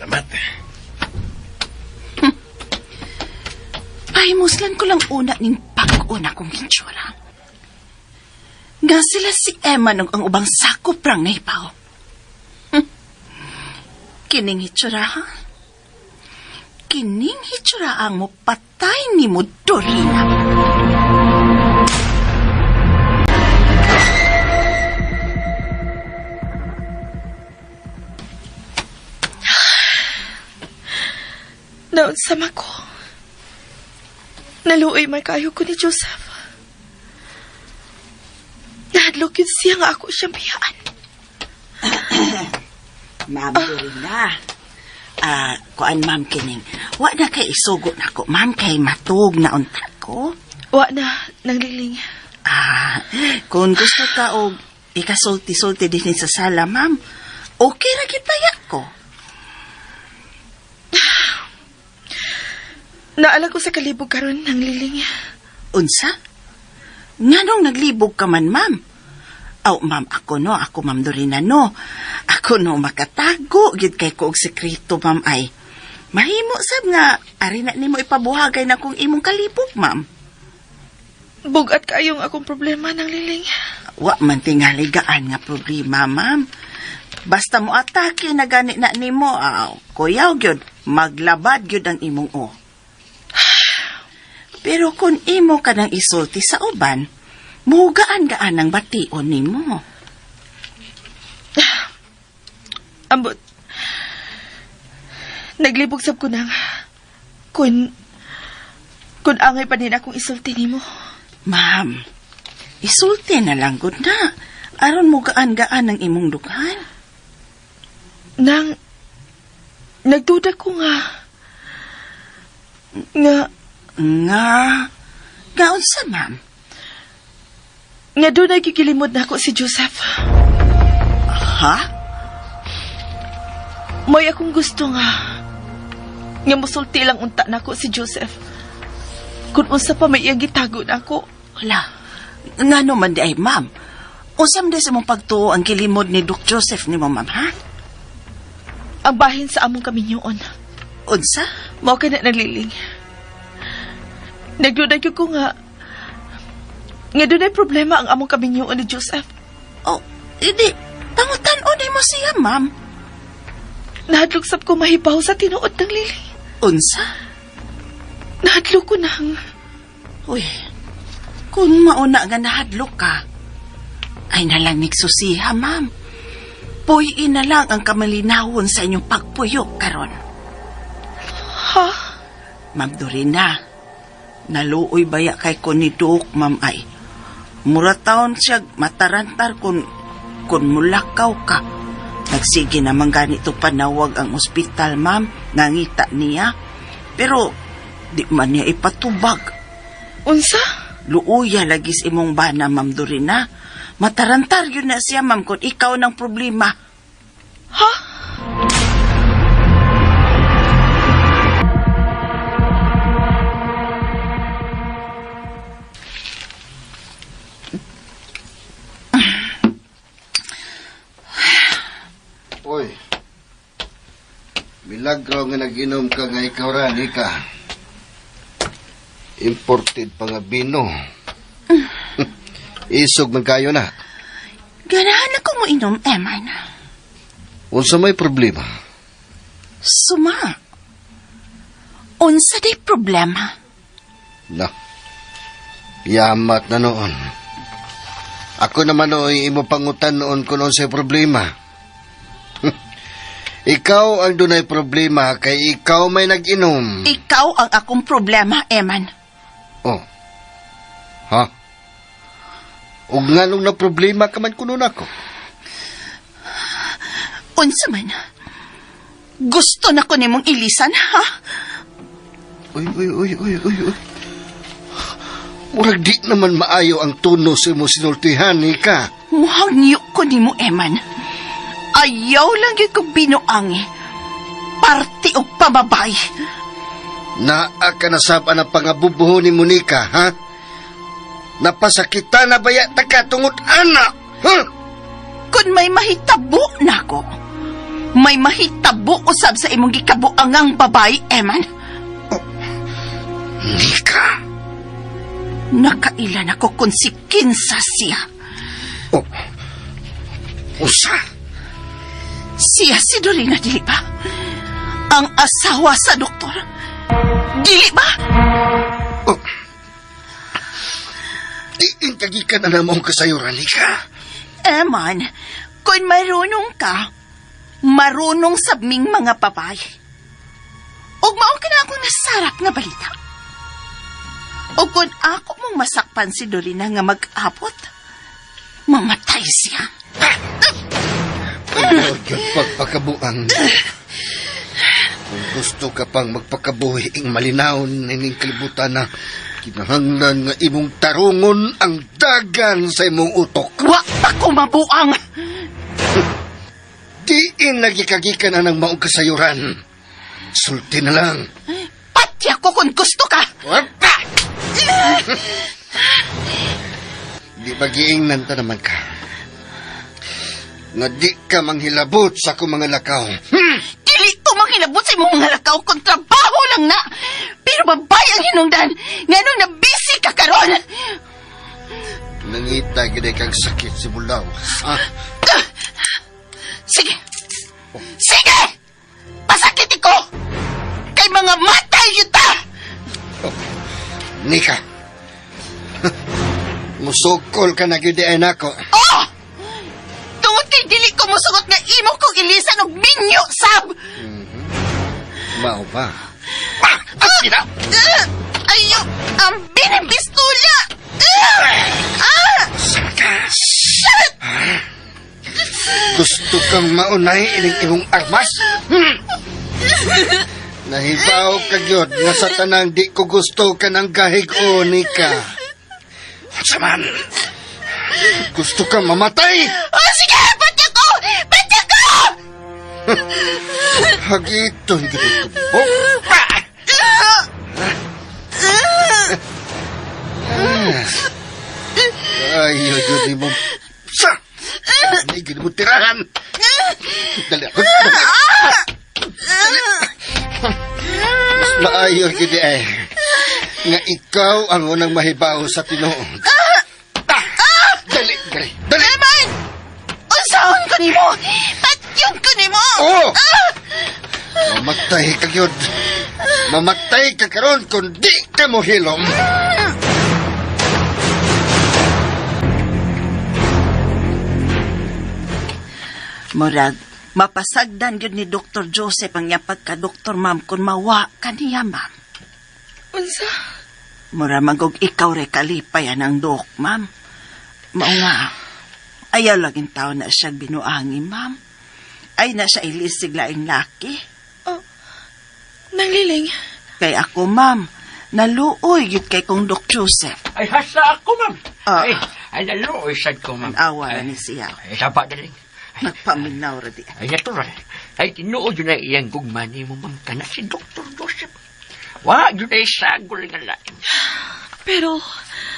[SPEAKER 7] Salamat.
[SPEAKER 3] Pahimuslan ko lang una ning pag-una kong hitsura. Nga sila si Emma nung ang ubang sakop rang nahipaw. Kining hitsura, ha? Kining hitsura ang mupatay ni mo, Dorina.
[SPEAKER 8] Naunsama ko. Naluoy man kayo ko ni Joseph. Nahadlok yun siya nga ako siyang biyaan.
[SPEAKER 3] Ma'am Dorina. Kuan ma'am kining. Wa na kay isugo na ko, ma'am, kay matug na unta ko.
[SPEAKER 8] Wa na, nangliling.
[SPEAKER 3] Kung gusto ka og ikasulti-sulti din sa sala, ma'am, okay ra gid baya ko.
[SPEAKER 8] Naala ko sa kalibog karon nang liling.
[SPEAKER 3] Unsa? Nganong naglibog ka man, ma'am? Aw, ma'am, ako no, ako ma'am Dorina no. Ako no makatago gid kay ko og sekreto, ma'am ay. Mahimo sab nga ari na nimo ipabuhagay na kung imong kalibog, ma'am.
[SPEAKER 8] Bugat kayong akong problema nang liling.
[SPEAKER 3] Wa man tingali gaan nga problema, ma'am. Basta mo atake na gani na nimo, kuyaw gyud, maglabad gyud ang imong o. Pero kung imo ka nang isulti sa uban, mugaan-gaan ang bation nimo.
[SPEAKER 8] Ambot. Naglibog sab ko nang kun angay pa din akong isulti nimo.
[SPEAKER 3] Ma'am, isulti na lang gud na. Aron mo gaan-gaan ang imong dughan.
[SPEAKER 8] Nang nagduda ko nga nga
[SPEAKER 3] Nga, gaunsa, ma'am?
[SPEAKER 8] nga dunay gikilimod nako si Joseph.
[SPEAKER 3] Ha?
[SPEAKER 8] Mo'y akong gusto nga nga musulti lang unta nako si Joseph. Kung unsa pa may iyang gitago nako.
[SPEAKER 3] Wala. Ngano man di ay, ma'am? Unsa man di sa mong pagtuo ang kilimod ni Doc Joseph nimo, ma'am, ha?
[SPEAKER 8] Ang bahin sa among kaminyoon.
[SPEAKER 3] Unsa?
[SPEAKER 8] Mao kay na naliling. Nagduda gyud ko nga nga dunay problema ang among kaminyoon ni Joseph.
[SPEAKER 3] Oh, hindi. Pangutan-on mo siya, ma'am.
[SPEAKER 8] Nahadlok sab ko mahibaw sa tinuod ng Lily.
[SPEAKER 3] Unsa?
[SPEAKER 8] Nahadlok ko nang.
[SPEAKER 3] Uy, kung mauna nga nahadlok ka, ay nalang nigsusiha, ma'am. Puyin na lang ang kamalinawon sa inyong pagpuyok karon.
[SPEAKER 8] Ha?
[SPEAKER 3] Ma'am Dorina, naluoy baya kay ko ni Doc, ma'am ay. Mura taon siya matarantar kung mulakaw ka. Nagsige naman ganito panawag ang ospital, ma'am. Nangita niya. Pero di man niya ipatubag.
[SPEAKER 8] Unsa?
[SPEAKER 3] Luuya lagis imong bana, ma'am Dorina. Matarantar yun na siya, ma'am, kung ikaw ng problema.
[SPEAKER 8] Ha?
[SPEAKER 4] Oy. Milagro nga nag-inom ka nga ikaw ra, Nika. Imported pa nga bino. Isog man kayo na.
[SPEAKER 3] Ganahan ako mo inom, Eman.
[SPEAKER 4] Unsa may problema?
[SPEAKER 3] Suma. Unsa day problema?
[SPEAKER 4] Na. Yamat na noon. Ako naman nooy imo pangutan noon kung unsay problema. Ikaw ang dunay problema kay ikaw may nag-inom.
[SPEAKER 3] Ikaw ang akong problema, Eman.
[SPEAKER 4] Oh. Ha? Ug nganong na problema ka man kuno nako?
[SPEAKER 3] Unsa man? Gusto na ko nimong ilisan, ha?
[SPEAKER 4] Uy, uy, uy, uy, uy, uy. Murag di naman maayo ang tono sa imo sinultihan, Nika.
[SPEAKER 3] Muhangyo ko nimo, Eman. Ayaw lang yun kong binuangi. Parti og pababay.
[SPEAKER 4] Naa ka na sab ang pangabubuho ni Monica, ha? Napasakita na baya ta ka tungod ana, ha?
[SPEAKER 3] Kung may mahitabo nako, may mahitabo usab sa imong gikabuangang babae, Eman.
[SPEAKER 4] Nika.
[SPEAKER 3] Nakailan ako kung si Kinsa siya.
[SPEAKER 4] Oh. Usa.
[SPEAKER 3] Siya si Dorina, dili ba? Ang asawa sa doktor. Dili ba?
[SPEAKER 4] Oh. Diin kagikan na namong kasayuran, Nika.
[SPEAKER 3] Eman, kung marunong ka, marunong sabming mga babae. Ug mao ka na akong nasarap nga balita. O kung ako mong masakpan si Dorina nga mag-abot, mamatay siya.
[SPEAKER 4] Ayaw yun pagpakabuang. Kung gusto ka pang magpakabuhi ing malinawon ining kalibutan na kinahanglan nga imong tarungon ang dagan sa imong utok.
[SPEAKER 3] Wa pa ko mabuang!
[SPEAKER 4] Diin nagikagikan na ng maong kasayuran. Sulti na lang.
[SPEAKER 3] Pati ako kung gusto ka!
[SPEAKER 4] Wapa! Di ba giingnan ta naman ka? Nga di ka manghilabot sa akong mga lakaw.
[SPEAKER 3] Dili to manghilabot sa imong mga lakaw kung trabaho lang na. Pero babae ang hinungdan. Nganong na busy ka karon.
[SPEAKER 4] Mangita gid kag sakit si Bulaw. Ah,
[SPEAKER 3] Sige! Sige! Pasakit ko! Kay mga matay yun ta!
[SPEAKER 4] Nika. Musukol ka na gyud ay nako.
[SPEAKER 3] Oh! Tungod kay dili ko musugot nga imo kong ilisan og minyo, sab!
[SPEAKER 4] Mao ba? Ah! Asira!
[SPEAKER 3] Ayo! Ang binibistula! Ah!
[SPEAKER 4] Sakas! Gusto kang maunay ining imong armas? Hmm. Nahibaw ka gyud nga sa tanang di ko gusto ka ng gahig-o, Nika. Unsa man? Gusto kang mamatay?
[SPEAKER 3] Oh, sige! Patya ko! Patya ko!
[SPEAKER 4] Hagiton gyud ko. Ay, yun mo. Sa! Ay, gyud mo tirahan. Dali ako. Dali. Dali. Mas maayo gyud ay. Nga ikaw ang unang mahibaw sa tinuod. Ah! Dali, dali, dali.
[SPEAKER 3] Eman! Unsaon ko nimo? Patyon ko nimo!
[SPEAKER 4] Oo! Mamatay ka gyud. Mamatay ka karon kung di ka mo hilom.
[SPEAKER 3] Murag, mapasagdan gyud ni Dr. Joseph ang iyang pagka-doktor, ma'am, kung mawa kaniya, ma'am.
[SPEAKER 8] Unsa?
[SPEAKER 3] Mura magog ikaw re kalipay ang dok, ma'am. Mao nga, ayaw laging tao na siya binuangi, ma'am. Ay na siya ilisig laing laki.
[SPEAKER 8] Oh, nangliling.
[SPEAKER 3] Kay ako, ma'am, naluoy gyud kay kong Dok Joseph.
[SPEAKER 6] Ay, hasa ako, ma'am.
[SPEAKER 3] Ah.
[SPEAKER 6] Ay, naluoy sad ko, ma'am.
[SPEAKER 3] Ang awa na ni siya.
[SPEAKER 6] Ay, saba daling.
[SPEAKER 3] Nagpaminaw ra di.
[SPEAKER 6] Ay, natural. Ay, tinuod yun ay iyang gugma ni mo, ma'am. Kana si Dr. Joseph. Wa, yun ay sagol nga lain.
[SPEAKER 8] Pero,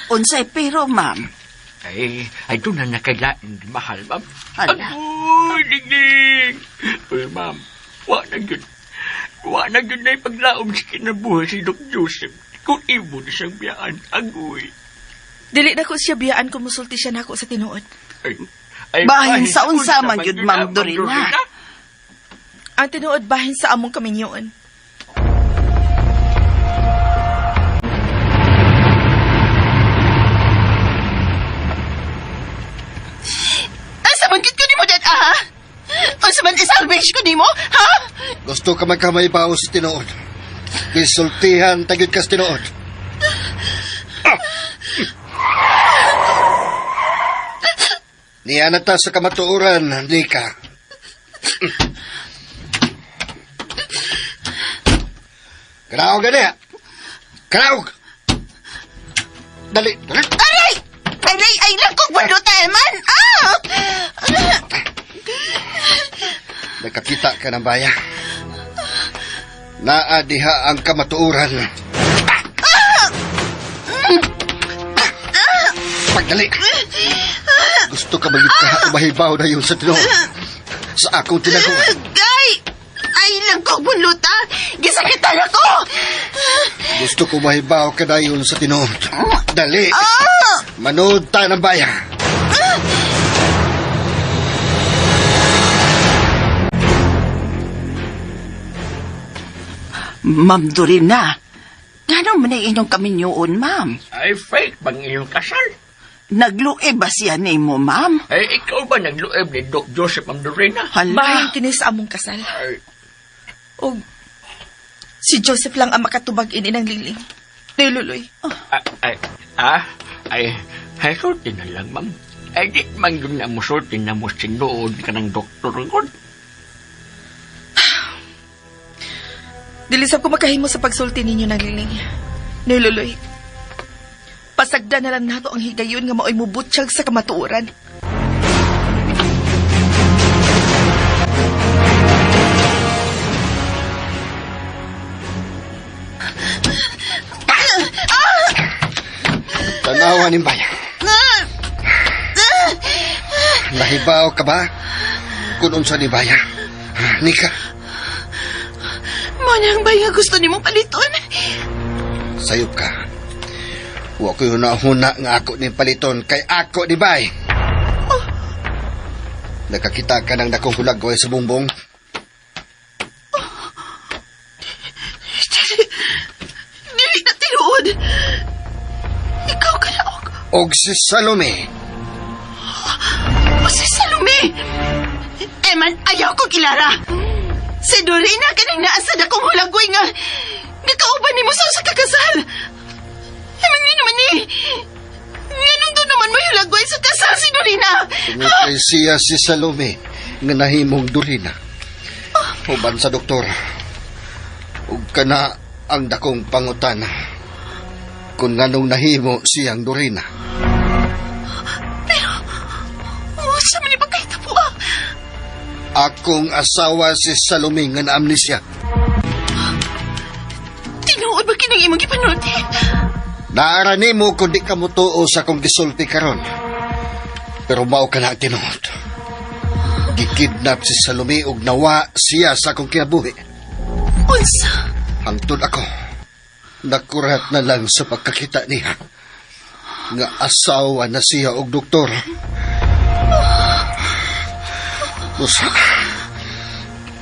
[SPEAKER 3] Unsay pero, ma'am?
[SPEAKER 6] Ay, ay, doon na nakailain mahal, ma'am.
[SPEAKER 3] Hala.
[SPEAKER 6] Agoy, dingding! Uy, ma'am, wa na yun. Wa na yun na ipaglaom sa kinabuhi si Doc Joseph. Kung imo na siyang biyaan, agoy.
[SPEAKER 8] Dili na ko siya biyaan kung musulti siya nako sa tinuod.
[SPEAKER 6] Ay, ay,
[SPEAKER 3] Bahin sa unsa man yun, Ma'am Dorina.
[SPEAKER 8] Ang tinuod bahin sa among kaminyoon.
[SPEAKER 3] Asa man gid ko nimo dad, ah? Unsa man isalvage ko nimo, ha?
[SPEAKER 4] Gusto ka magkamay bawo sa tinuod. Gisultihan tagid ka sa tinuod. Ah! Niya na ta sa kamatuoran, Nika. Kanaog gani. Kanaog! Dali, dali.
[SPEAKER 3] Aray! Aray, ay lang kong bundo man! Ah!
[SPEAKER 4] Nakakita ka ng baya. Naa diha ang kamatuoran. Pagdali. Gusto ka magit ka mahibaw na yun sa tinuod. Sa akong tinaguan.
[SPEAKER 3] Gay! Ay lang kong bunluta! Gisakitan ako!
[SPEAKER 4] Gusto ko mahibaw ka na yun sa tinuod. Dali.
[SPEAKER 3] Ah!
[SPEAKER 4] Manood ta ng baya.
[SPEAKER 3] Ma'am Dorina, ngano man ay inyong kaminyoon, ma'am?
[SPEAKER 6] Ay, fake bang iyong kasal?
[SPEAKER 3] Nagluib ba siya nimo, ma'am?
[SPEAKER 6] Ay, ikaw ba nagluib ni Doc Joseph, Ma'am Dorina?
[SPEAKER 3] Hala.
[SPEAKER 8] Bahin kini sa among kasal.
[SPEAKER 6] Ay,
[SPEAKER 8] Og si Joseph lang ang makatubag ini ng liling. Niluloy.
[SPEAKER 6] Ay, sulti na lang, ma'am. Ay, di man yun na mo sulti na mo sinuod ka ng doktor ko.
[SPEAKER 8] Dili sab ko makahimo sa pagsulti ninyo ng liling. Niluloy. Pasagda na lang nato ang higayon nga maoy mubutsyag sa kamatuoran.
[SPEAKER 4] Tanawa ni baya. Nahibaw ka ba? Kung unsa ni baya? Nika,
[SPEAKER 3] Manang baya gusto nimo paliton?
[SPEAKER 4] sayop ka. Wa ko'y huna-huna nga ako ni paliton kay ako ni bay. Nakakita ka ng dakong hulagway sa bumbong.
[SPEAKER 3] Dili, dili na tinuod. Ikaw ka na og.
[SPEAKER 4] Og si Salome.
[SPEAKER 3] O si Salome! Eman, ayaw ko kilara. Si Dorina kaning naa sa dakong hulagway nga nakauban nimo sa usa ka kasal. Eman nga naman ni. Nganong doon naman may hulagway sa kasal si Dorina?
[SPEAKER 4] Tungod kay siya si Salome nga nahimong Dorina. Uban sa doktor. Ug kana ang dakong pangutana kung nganong nahimo siyang Dorina.
[SPEAKER 3] Pero, oh, siya man ipagkahitabo ah.
[SPEAKER 4] Akong asawa si Salome nga na-amnesia.
[SPEAKER 3] Tinuod ba kining imong gipanulti?
[SPEAKER 4] Naara nimo kung di ka motuo sa akong gisulti karon. Pero mao ka na ang tinuod. Gikidnap si Salome ug nawa siya sa akong kinabuhi.
[SPEAKER 3] Unsa?
[SPEAKER 4] Hangtod ako, nakurat na lang sa pagkakita niya nga asawa na siya og doktor. Usa,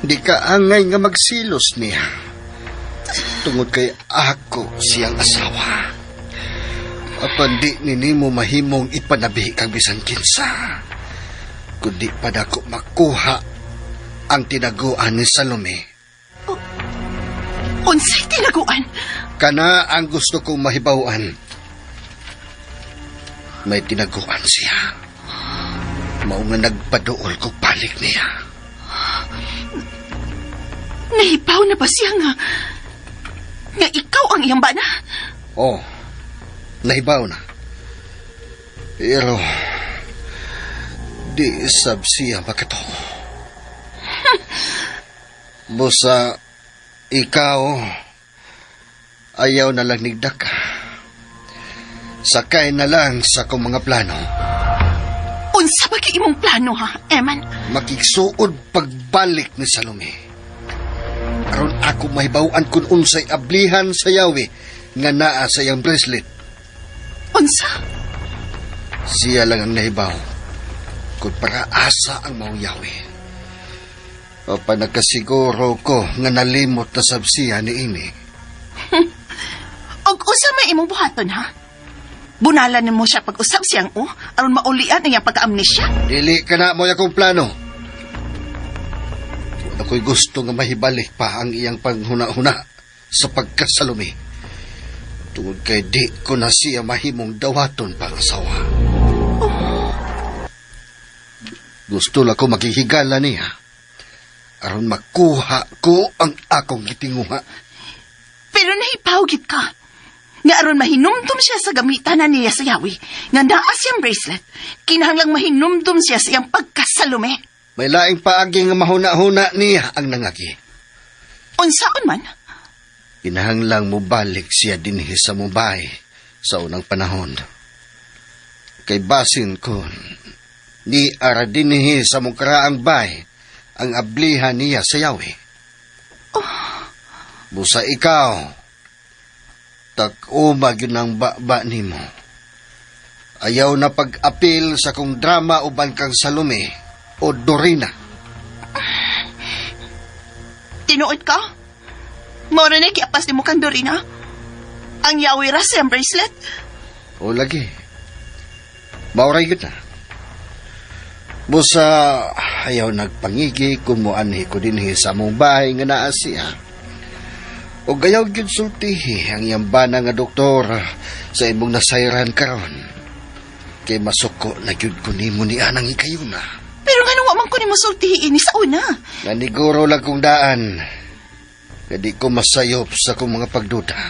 [SPEAKER 4] di ka angay nga magsilos niya tungod kay ako siyang asawa. Apan di ni nimo mahimong ipanabi kang bisan kinsa, kundi pa dako makuha ang tinaguan ni Salome.
[SPEAKER 3] Unsay tinaguan?
[SPEAKER 4] Kana ang gusto kong mahibaw-an. May tinaguan siya. Mao nga nagpaduol ko balik niya.
[SPEAKER 3] Nahibaw na ba siya nga nga ikaw ang iyang bana?
[SPEAKER 4] Oh, nahibaw na. Pero di sab siya makatuo. Busa, ikaw, ayaw na lang nigdak. Sakay na lang sa akong mga plano.
[SPEAKER 3] Unsa ba kay imong plano ha, Eman?
[SPEAKER 4] Makigsuod pagbalik ni Salome. Aron ako mahibaw-an kung unsay ablihan sa yawi nga naa sa iyang bracelet.
[SPEAKER 3] Unsa?
[SPEAKER 4] Siya lang ang nahibaw kung para asa ang maong yawi. O pa nagkasiguro ko nga nalimot na sab siya ni ini.
[SPEAKER 3] Og usa may imong buhaton ha? Bunalan nimo siya pag-usab siyang o aron maulian ang iyang pagka-amnesia.
[SPEAKER 4] Dili ka na mo akong plano. Wala ko'y gusto nga mahibalik pa ang iyang panghuna-huna sa pagkasalumi. Tungod kay di ko na siya mahimong dawaton pang asawa. Gusto lang ko maghihigala niya. Aron makuha ko ang akong gitinguha.
[SPEAKER 3] Pero nahipawgit ka. Nga aron mahinumdum siya sa gamitan na niya sa yawi, nga naa siyang bracelet, kinahanglang mahinumdum siya sa iyang pagkasalume.
[SPEAKER 4] May laing paagi nga mahuna-huna niya ang nangagi.
[SPEAKER 3] Unsaon man?
[SPEAKER 4] Kinahanglang mobalik siya dinhi sa Mumbai sa unang panahon. Kay basin kon ni ara dinhi sa mukaraang bay ang ablihan niya sa yawi. Busa ikaw, tak-uma gyud ang baba nimo. Ayaw na pag-apil sa kong drama uban kang Salome o Dorina.
[SPEAKER 3] Tinuod ka? Mora na giapas nimo kang Dorina? Ang yawi ra sa iyang bracelet?
[SPEAKER 4] O lagi. Mauray gyud na. Busa ayaw nagpangigi kung moanhi ko dinhi sa among bahay nga naa siya. O gayaw gyud sultihi ang iyang bana nga doktor sa imong nasayran karon. Kay masuko na gyud ko nimo ni anang ikayuna.
[SPEAKER 3] Pero ngano wa man ko nimo sultihi ini sa una?
[SPEAKER 4] Naniguro lang kong daan. Nga di ko masayop sa akong mga pagduda.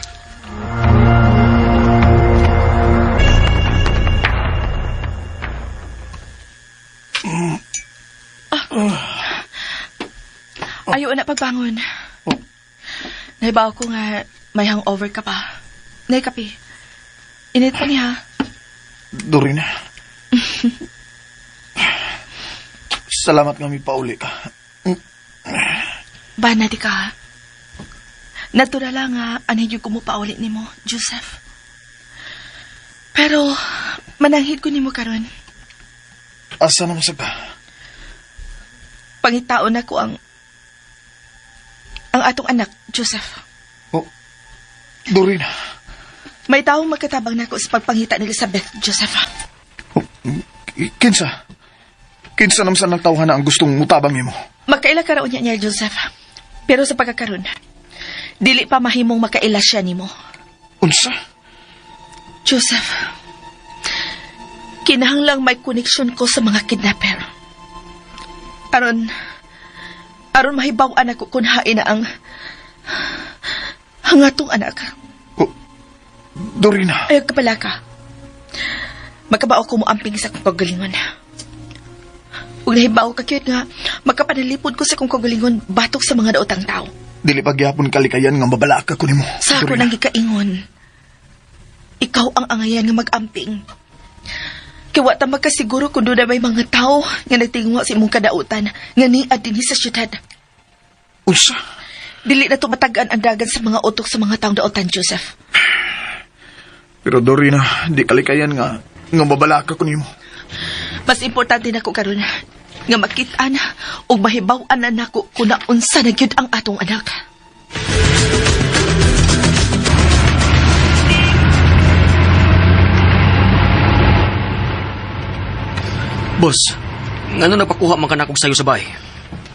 [SPEAKER 8] Ayaw na pagbangon. Nahibaw ko nga may hangover ka pa. Nay, kape. Init pa niya.
[SPEAKER 5] Dorina. Salamat nga may pauli ka.
[SPEAKER 8] Bana di ka. Natural lang nga anay yung kumupauli nimo, Joseph. Pero mananghid ko nimo karon.
[SPEAKER 5] Asa naman sa ka?
[SPEAKER 8] Pangitaon nako ang atong anak, Joseph.
[SPEAKER 5] Oh, Dorina.
[SPEAKER 8] May taong magkatabang nako sa pagpangita ni Elizabeth, Joseph.
[SPEAKER 5] Oh, kinsa? Kinsa naman sa nagtawhan na ang gustong mutabang nimo?
[SPEAKER 8] Magkaila karon niya niya, Joseph. Pero sa pagkakaron, dili pa mahimong makaila siya nimo.
[SPEAKER 5] Unsa?
[SPEAKER 8] Joseph, kinahanglang may koneksyon ko sa mga kidnapper. Aron mahibaw-an ako kung hain na ang atong anak.
[SPEAKER 5] Oh, Dorina.
[SPEAKER 8] Ayaw kapala ka. Magkabao ko mo amping sa kong kagalingon. Ug nahibaw ka cute nga, makapanalipod ko sa kong kagalingon batok sa mga daotang tao.
[SPEAKER 5] Dili pagyapon kalikayan nga mabalaka ko nimo.
[SPEAKER 8] Sa ako nang gikaingon, ikaw ang angayan nga mag-amping. Kaya wa ta magkasiguro kung doon na may mga tao nga nagtinguha sa imong kadautan nga niad dinhi sa syudad.
[SPEAKER 5] Unsa?
[SPEAKER 8] Dili na tumatag-an ang dagan sa mga utok sa mga taong dautan, Joseph.
[SPEAKER 5] Pero Dorina, di kalikayan nga mabalaka ko nimo.
[SPEAKER 8] Mas importante nako karon nga makit-an ug mahibaw-an na nako kung naunsa na gyud ang atong anak.
[SPEAKER 6] Boss, ngano nagpakuha man ka nakog sayo sa bahay?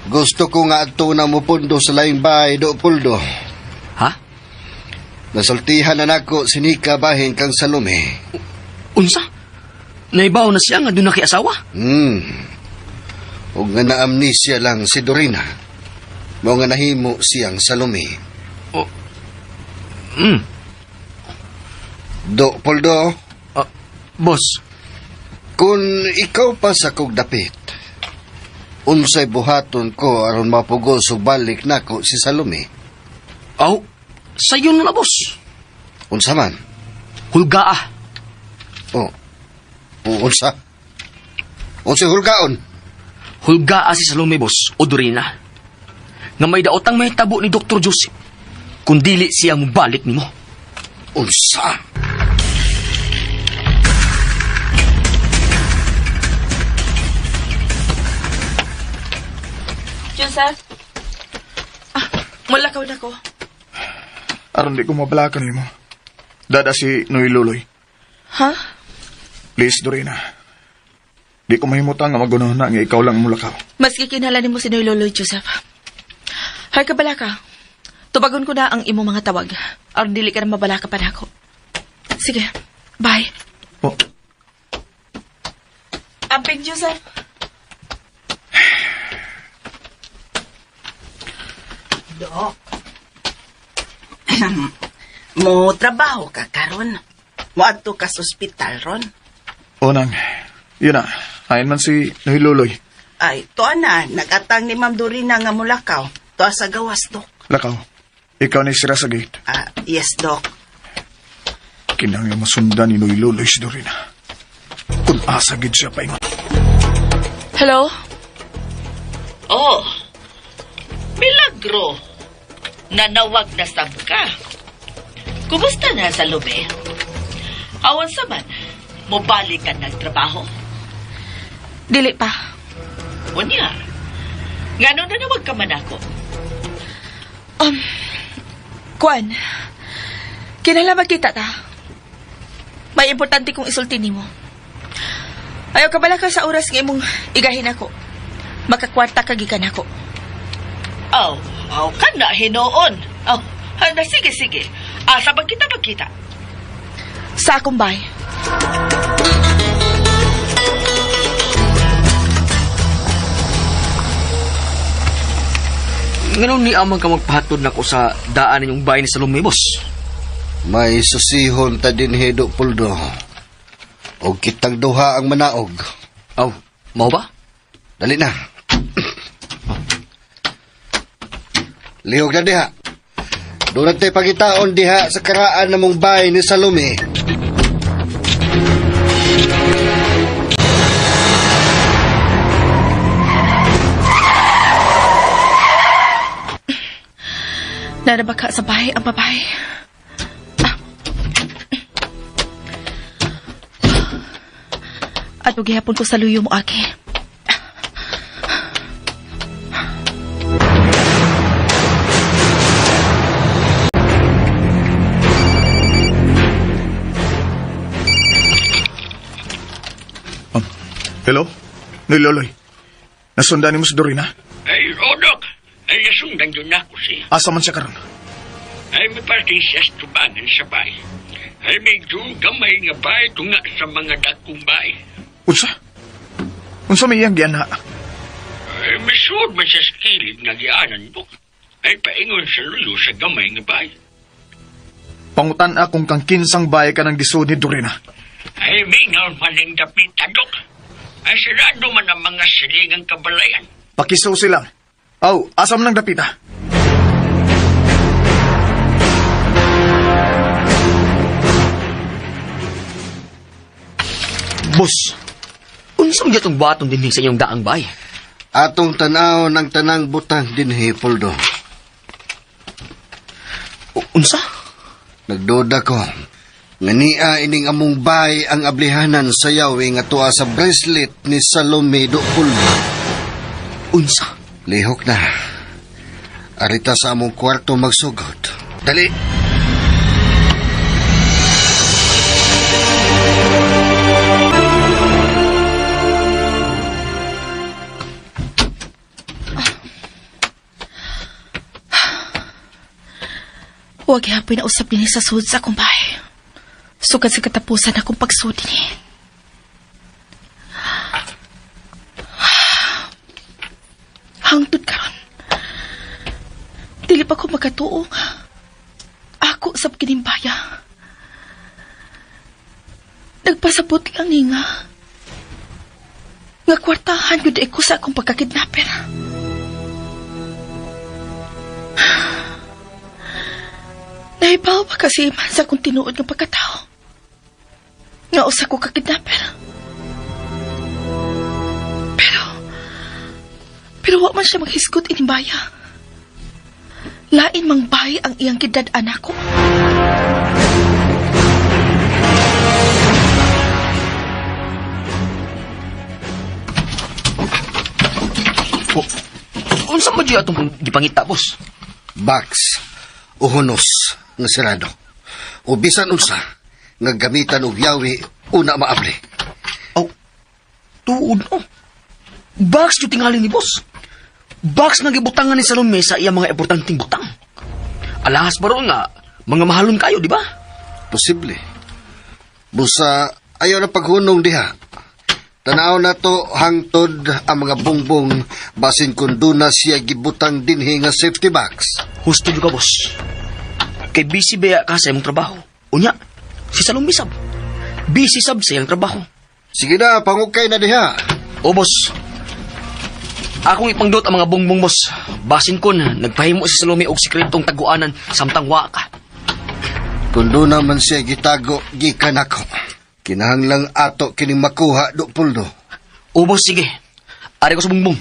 [SPEAKER 4] Gusto ko nga adto na mo pundo sa laing bahay do Puldo.
[SPEAKER 6] Ha?
[SPEAKER 4] Nasultihan na nako si Nika bahin kang Salome.
[SPEAKER 6] Unsa? Naibaw na siya nga doon na asawa?
[SPEAKER 4] Ug nga na-amnesia lang si Dorina. Mao nga nahimo siyang Salome.
[SPEAKER 6] Oh.
[SPEAKER 4] Do Puldo,
[SPEAKER 6] Boss,
[SPEAKER 4] kung ikaw pa sa kog dapit, unsay buhaton ko aron mapugos ug balik nako si Salome?
[SPEAKER 6] Aw, sayo na na, boss.
[SPEAKER 4] Unsa man?
[SPEAKER 6] Hulgaa.
[SPEAKER 4] Oh. Unsa? Unsay hulgaon?
[SPEAKER 6] Hulgaa si Salome, boss, o Dorina. Nga may daotang may tabo ni Dr. Joseph. Kung dili siya mubalik nimo.
[SPEAKER 4] Unsa?
[SPEAKER 8] Joseph? Ah, wala ka na ko.
[SPEAKER 5] Aron di ko mabalakan nimo. Dada si Noy Luloy.
[SPEAKER 8] Ha?
[SPEAKER 5] Please, Dorina. Di ko mahimutang nga magunahan na nga ikaw lang mulakaw.
[SPEAKER 8] Maski kinhala nimo si Noy Loloy, Joseph. Hay ka bala ka. Tubagon ko na ang imong mga tawag. Aron dili ka na mabalaka pa nako. Sige, bye.
[SPEAKER 5] Oh,
[SPEAKER 8] Amping, Joseph.
[SPEAKER 3] Dok. Mo trabaho ka karon. Moadto ka sa ospital ron.
[SPEAKER 5] O nang, yun na. Ayon man si Noy Luloy.
[SPEAKER 3] Ay, tuwa na. Nagatang ni Ma'am Dorina nga mulakaw. Tuwa sa gawas, Dok.
[SPEAKER 5] Lakaw. Ikaw ni sira sa gate.
[SPEAKER 3] Ah, yes, Dok.
[SPEAKER 5] Kinahanglan masundan ni Noy Luloy si Dorina. Kung asa gid siya paingon.
[SPEAKER 8] Hello?
[SPEAKER 9] Oh, milagro. Nanawag na sab ka. Kumusta na sa lube? Awan sa man, mobalik ka nagtrabaho.
[SPEAKER 8] Dili pa.
[SPEAKER 9] Unya, ngano nanawag ka man ako?
[SPEAKER 8] Kuan, kinahanglan magkita ta. May importante kong isulti nimo. Ayaw ka bala ka sa oras nga imong igahin ako. Makakwarta ka gikan ako.
[SPEAKER 9] Aw, aw ka na hinoon. Aw, na sige sige. Asa magkita magkita.
[SPEAKER 8] Sa akong bahay.
[SPEAKER 6] Ngano ni amang ka magpahatod nako sa daan ninyong bahay ni Salome, boss?
[SPEAKER 4] May susihon ta dinhi do Puldo. Og kitang duha ang manaog.
[SPEAKER 6] Aw, mao ba?
[SPEAKER 4] Dali na. Lihog na diha. Doon natin pagitaon diha sa karaan namong bahay ni Salome.
[SPEAKER 8] Narabaka sa bahay ang babae. Ah. At gihapon ko sa luyo mo, Aki.
[SPEAKER 5] Hello? Niloloy. Nasundan nimo si Dorina?
[SPEAKER 6] Ay, Rodok! Ay, nasundan yun ako siya.
[SPEAKER 5] Asa man siya karon?
[SPEAKER 6] Ay, may parting siya sa tubangan sa bay. Ay, medyo gamay nga bay tunga sa mga dakong bay.
[SPEAKER 5] Unsa? Unsa may iyang giana?
[SPEAKER 6] Ay, misuod man siya sa kilid nga gianan, Dok. Ay, paingon sa luyo sa gamay nga bay.
[SPEAKER 5] Pangutan akong kang kinsang bay ka ng gisud ni Dorina.
[SPEAKER 6] Ay, mingaw man ang dapita, Dok. Ay, sirado man ang mga silingang kabalayan.
[SPEAKER 5] Pakisusi lang. Aw, asa man ang dapita?
[SPEAKER 10] Boss, unsa man gyud baton dinhi sa inyong daang bay?
[SPEAKER 4] Atong tanaw ng tanang butang dinhi, Poldo.
[SPEAKER 10] Unsa?
[SPEAKER 4] Nagduda ko. Nga niya ining among bay ang ablihanan sa yawi nga tuwa sa bracelet ni Salome do Poldo.
[SPEAKER 10] Unsa?
[SPEAKER 4] Lihok na. Arita sa among kwarto magsugod. Dali!
[SPEAKER 8] Huwag hapon na usap din sa sud sa akong bahay. Sugad sa katapusan akong pagsud ni. Hangtod karon. Dili pa ko makatuo nga. Ako sa kinimbaya. Nagpasabot lang ni nga. Nga kwartahan yun ko sa akong pagkakidnapper. Nahibaw pa kasi man sa akong tinuod nga pagkatao. Nga usa ko kakidnapper. Pero wa man siya maghisgot inimbaya. Lain mang bay ang iyang kidad-an ako.
[SPEAKER 10] Oh, unsa man gyud atong gipangita, boss?
[SPEAKER 4] Box o hunos nga sirado. O bisan unsa nga gamitan og yawi una maabli.
[SPEAKER 10] Aw, tuod no. Box yung tingali ni boss. Box nga gibutangan ni Salome sa iyang mga importanteng butang. Alahas ba ron nga, mga mahalon kayo, di ba?
[SPEAKER 4] Posible. Busa ayaw na paghunong diha. Tanaw na to hangtod ang mga bongbong basin kung doon na siya gibutang dinhi nga safety box.
[SPEAKER 10] Husto juga, boss. Kay busy ba ka sa imong trabaho? Unya, si Salome sab. Busy sab sa iyang trabaho.
[SPEAKER 4] Sige na, pangukay na diha.
[SPEAKER 10] O, boss. Akong ipangdot ang mga bongbong, boss. Basin kon, nagpahimo si Salome og sekretong taguanan samtang wa ka.
[SPEAKER 4] Kung doon naman siya gitago, gikan ako. Kinahanglang ato kining makuha do Puldo.
[SPEAKER 10] O, boss, sige. Ari ko sa bongbong.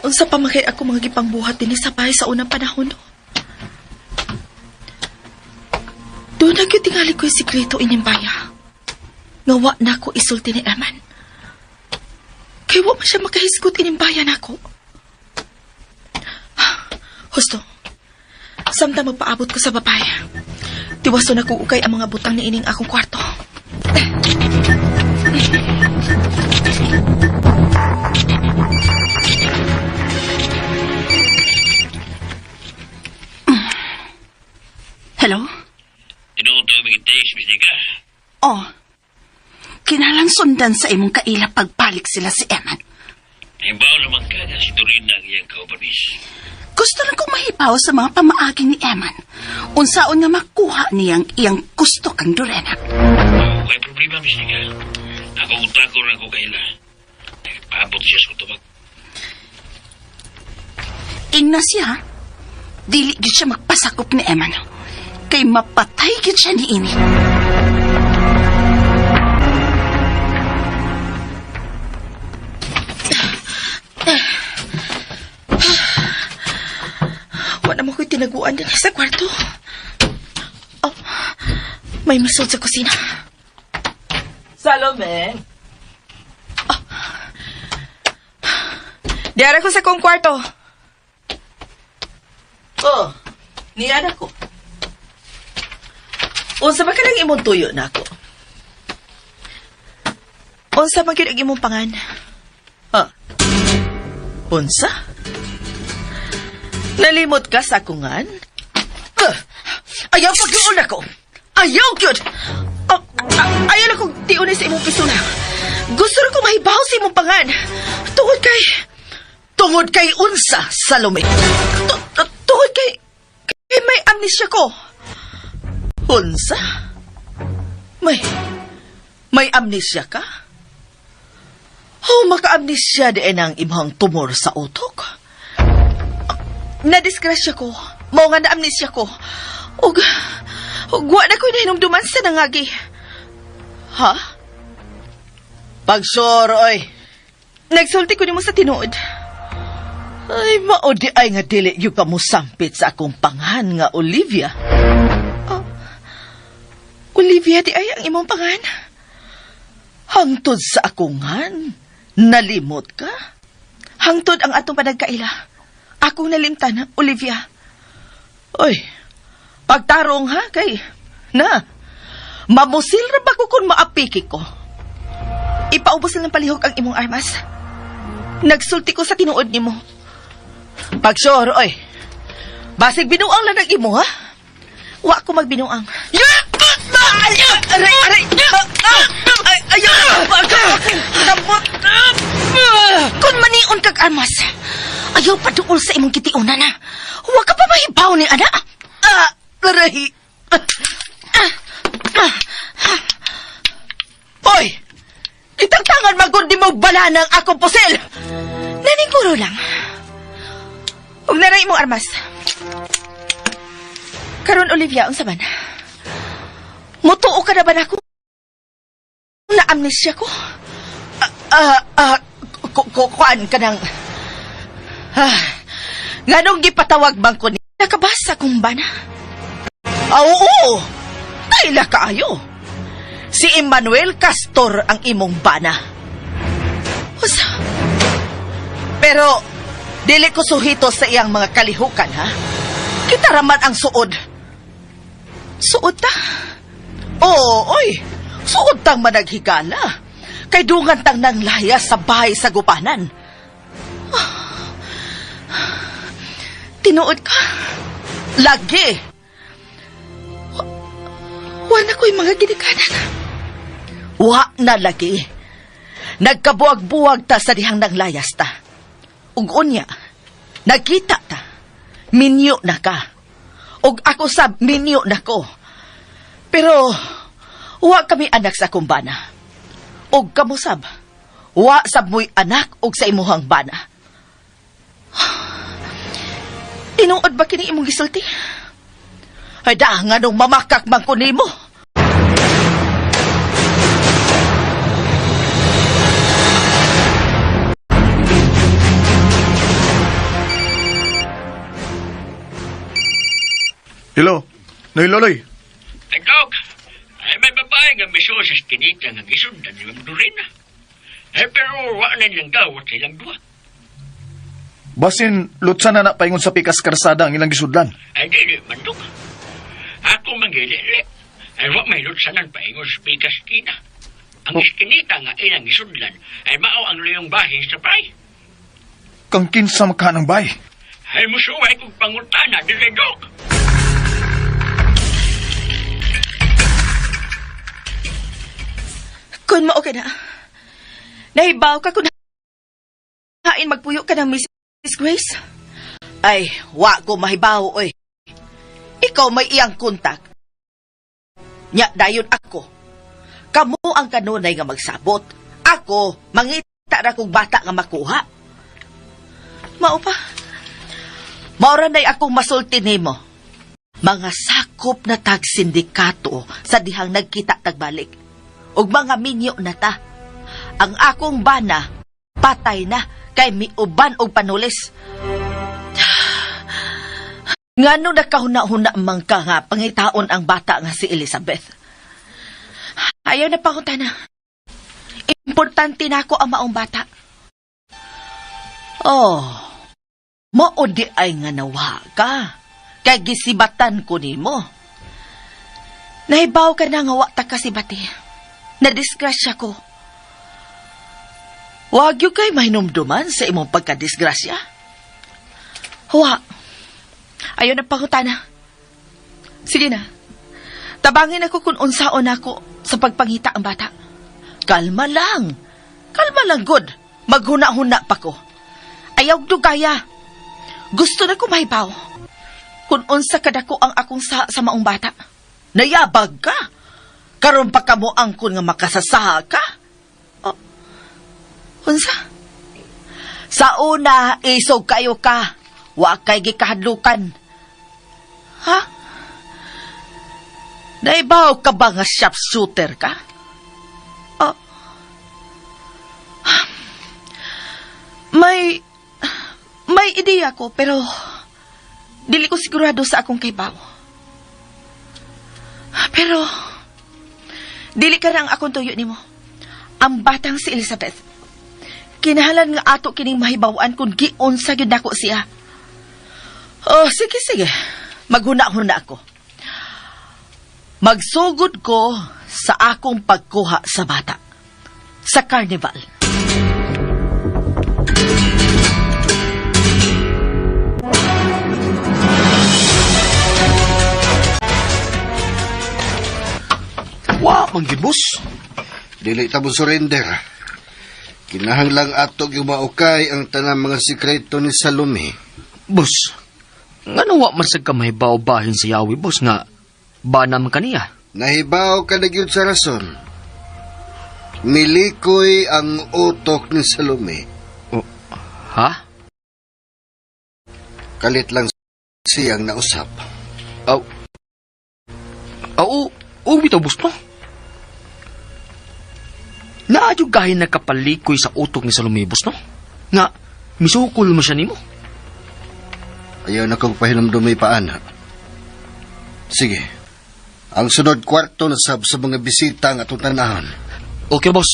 [SPEAKER 8] Unsa pa man kay ako mga gipangbuhat dinhi sa bahay sa unang panahon. No? Doon na gyud tingali ko yung sikreto inimbaya. Nga wa na ko isulti ni Eman. Kay wa man siya makahisgot inimbaya nako. Husto. Samtang magpaabot ko sa babae. Tiwaso na ko ukay ang mga butang ni ining akong kwarto.
[SPEAKER 3] Hello?
[SPEAKER 7] Tinuod to mig-text, Miss Nika.
[SPEAKER 3] Oh. Kinalang sundan sa imong kaila pagbalik sila si Eman.
[SPEAKER 7] Himbaw naman ka na si Dorina ang iyang kauban, miss.
[SPEAKER 3] Gusto lang kong mahibaw sa mga pamaagi ni Eman. Unsaon nga makuha niyang iyang gusto kang Dorena.
[SPEAKER 7] Way problema, Miss Nika. Ako utako rin ako kaila. Paabot siya sa tubag.
[SPEAKER 3] Ingna siya. Dili gyud siya magpasakop ni Eman. Kay mapatay gyud siya ni ini.
[SPEAKER 8] Wa na mo ko'y tinaguan din sa kwarto. Oh, may musod sa kusina.
[SPEAKER 9] Salome!
[SPEAKER 8] Diara ko sa kong kwarto.
[SPEAKER 9] Oh, niya na ko. Unsa man kanang imong tuyo na ako?
[SPEAKER 8] Unsa man gyud ang imong pangan?
[SPEAKER 9] Ha? Unsa? Nalimot ka sa akungan?
[SPEAKER 8] Ayaw pagluon ako. Ayaw gyud. Oh, ayaw na kong tiunin sa imong pisula. Gusto ra ko mahibaw sa imong pangan. Tungod kay
[SPEAKER 9] Tungod kay unsa, Salome?
[SPEAKER 8] Tungod kay may amnesia ko.
[SPEAKER 9] Unsa? May amnesia ka? Oh, maka-amnesia di ang imong tumor sa utok.
[SPEAKER 8] Nadisgrasya ko. Mao nga na-amnesia ko. Ug wa na ko'y nahinumduman sa nangagi.
[SPEAKER 9] Ha? Pagsure, oy.
[SPEAKER 8] Nagsulti ko nimo sa tinuod.
[SPEAKER 9] Ay, mao di ay nga dili yung ka mosampit sa akong pangan nga Olivia.
[SPEAKER 8] Oh, Olivia di ay ang imong pangan?
[SPEAKER 9] Hangtod sa akungan, nalimot ka?
[SPEAKER 8] Hangtod ang atong panagkaila. Akong nalimtan, Olivia.
[SPEAKER 9] Oy, pagtarong ha, kay, na, mamusil ra ba ko kung maapiki ko?
[SPEAKER 8] Ipaubos na ng palihog ang imong armas. Nagsulti ko sa tinuod nimo.
[SPEAKER 9] Pagsure, oy. Basig binuang lang ang imo, ha?
[SPEAKER 8] Wa ko magbinuang.
[SPEAKER 9] Aray, aray! Ay, ayaw! Kamot!
[SPEAKER 3] Kung manion kag armas, ayaw paduol sa imong kitiunan na. Huwag ka pa mahibaw ni ana.
[SPEAKER 9] Aray! Oy! Kitang-tangan magod di mo bala ng akong pusil!
[SPEAKER 8] Naninguro lang. Huwag na rin imong armas. Karon Olivia, unsa man? Mutuo ka na ba nako? Na amnesia ko?
[SPEAKER 9] Kuan ka ng... Nganong gipatawag man ko ni...
[SPEAKER 8] Nakabasa kong bana.
[SPEAKER 9] Oo! Kaila kaayo. Si Emmanuel Castor ang imong bana.
[SPEAKER 8] Usa?
[SPEAKER 9] Pero, dili ko suhito sa iyang mga kalihukan, ha? Kita raman ang suod.
[SPEAKER 8] Suod ta?
[SPEAKER 9] Oo, oy. Suod tang managhigala. Kay dungan tang nanglaya sa bahay sa gupanan.
[SPEAKER 8] Tinuod ka?
[SPEAKER 9] Lagi.
[SPEAKER 8] Wa na ko'y mga ginikanan.
[SPEAKER 9] Wa na lagi. Nagkabuwag-buwag ta sa dihang nanglayas ta. Ug unya, nagkita ta. Minyo na ka. Ug ako sab minyo na ko. Pero wa kami anak sa akong bana. Ug kamo sab, wa sab mo'y anak og sa imuhang bana.
[SPEAKER 8] Tinuod ba kini imong gisulti?
[SPEAKER 9] Ay da, nganong mamakak man ko nimo.
[SPEAKER 5] Hello, Noy Loloy.
[SPEAKER 6] Ay, Dok, ay may babae nga miso sa skinita nga gisundan ni Ma'am Dorina. Ay, pero wa na nilang gawat sa ilang duha.
[SPEAKER 5] Basin, lutsan na na paingon sa pikas karsada ang ilang gisudlan.
[SPEAKER 6] Ay, dili man, Dok. Ako manggili, ay wa may lutsanan paingon sa pikas kina. Ang iskinita nga ilang gisudlan ay mao ang luyong bahin sa pay.
[SPEAKER 5] Kang kinsa makahanang bay.
[SPEAKER 6] Ay, musuway kong pangutana, dili, Dok.
[SPEAKER 8] Kun mao ka na. Nahibaw ka kung hain magpuyo ka ng Mrs. Grace?
[SPEAKER 9] Ay, wa ko mahibaw, oy. Ikaw may iyang kontak. Nya, dayon ako. Kamo ang kanunay nga magsabot. Ako, mangita ra kong bata nga makuha.
[SPEAKER 8] Mao pa.
[SPEAKER 9] Maura na'y akong masulti nimo. Mga sakop na tag sindikato sa dihang nagkita tagbalik. Ug mga minyo na ta. Ang akong bana, patay na kay miuban og panulis. Ngano nakahuna-huna man ka nga pangitaon ang bata nga si Elizabeth?
[SPEAKER 8] Ayaw na pangutana. Importante na ako ang maong bata.
[SPEAKER 9] Oh, mao di ay nga nawa ka. Kay gisibatan ko nimo.
[SPEAKER 8] Nahibaw ka na nga wa ta kasibati. Nadisgrasya ko.
[SPEAKER 9] Wag yun kay mahinumduman sa imong pagkadisgrasya.
[SPEAKER 8] Wa. Ayaw na pangutana. Sige na. Tabangin ako kung unsaon ako sa pagpangita ang bata.
[SPEAKER 9] Kalma lang. Kalma lang, good. Maghuna-huna pa ko.
[SPEAKER 8] Ayaw dugaya. Gusto na ko mahibaw. Kung unsa kadako ang akong sa maong bata.
[SPEAKER 9] Nayabag ka. Karon pa kamo angkon nga makasasaha ka.
[SPEAKER 8] Oh. Unsa?
[SPEAKER 9] Sa una, isog kayo ka. Wa kay gikahadlukan.
[SPEAKER 8] Ha?
[SPEAKER 9] Naibaw ka ba nga sharpshooter ka?
[SPEAKER 8] Oh. May ideya ko, pero dili ko sigurado sa akong kaybaw. Pero dili ka ang akong tuyo nimo. Ang batang si Elizabeth. Kinahalan nga ato kining mahibaw-an kung giunsa gyud nako siya.
[SPEAKER 9] Oh, sige, sige. Maghuna-huna ako. Magsugod ko sa akong pagkuha sa bata. Sa carnival.
[SPEAKER 10] Wa man gid, boss.
[SPEAKER 4] Dili ta mo surrender. Kinahanglang atog yung maukay ang tanang mga sikreto ni Salome.
[SPEAKER 10] Boss, ngano wa man sad ka mahibaw bahin sa yawi, boss, nga ba naman kaniya?
[SPEAKER 4] Nahibaw ka na gyud sa rason. Milikoy ang utok ni Salome.
[SPEAKER 10] Oh, ha?
[SPEAKER 4] Kalit lang siyang nausap.
[SPEAKER 10] Aw. Aw, oh, bitaw, boss, no? Naadyo gahin nagkapalikoy sa utok ni Salome, boss, no? Nga, misukol mo siya nimo.
[SPEAKER 4] Ayaw na kong pahinumdumi pa, anak. Sige. Ang sunod kwarto na sab sa mga bisita ang atong tanahon.
[SPEAKER 10] Okay, boss.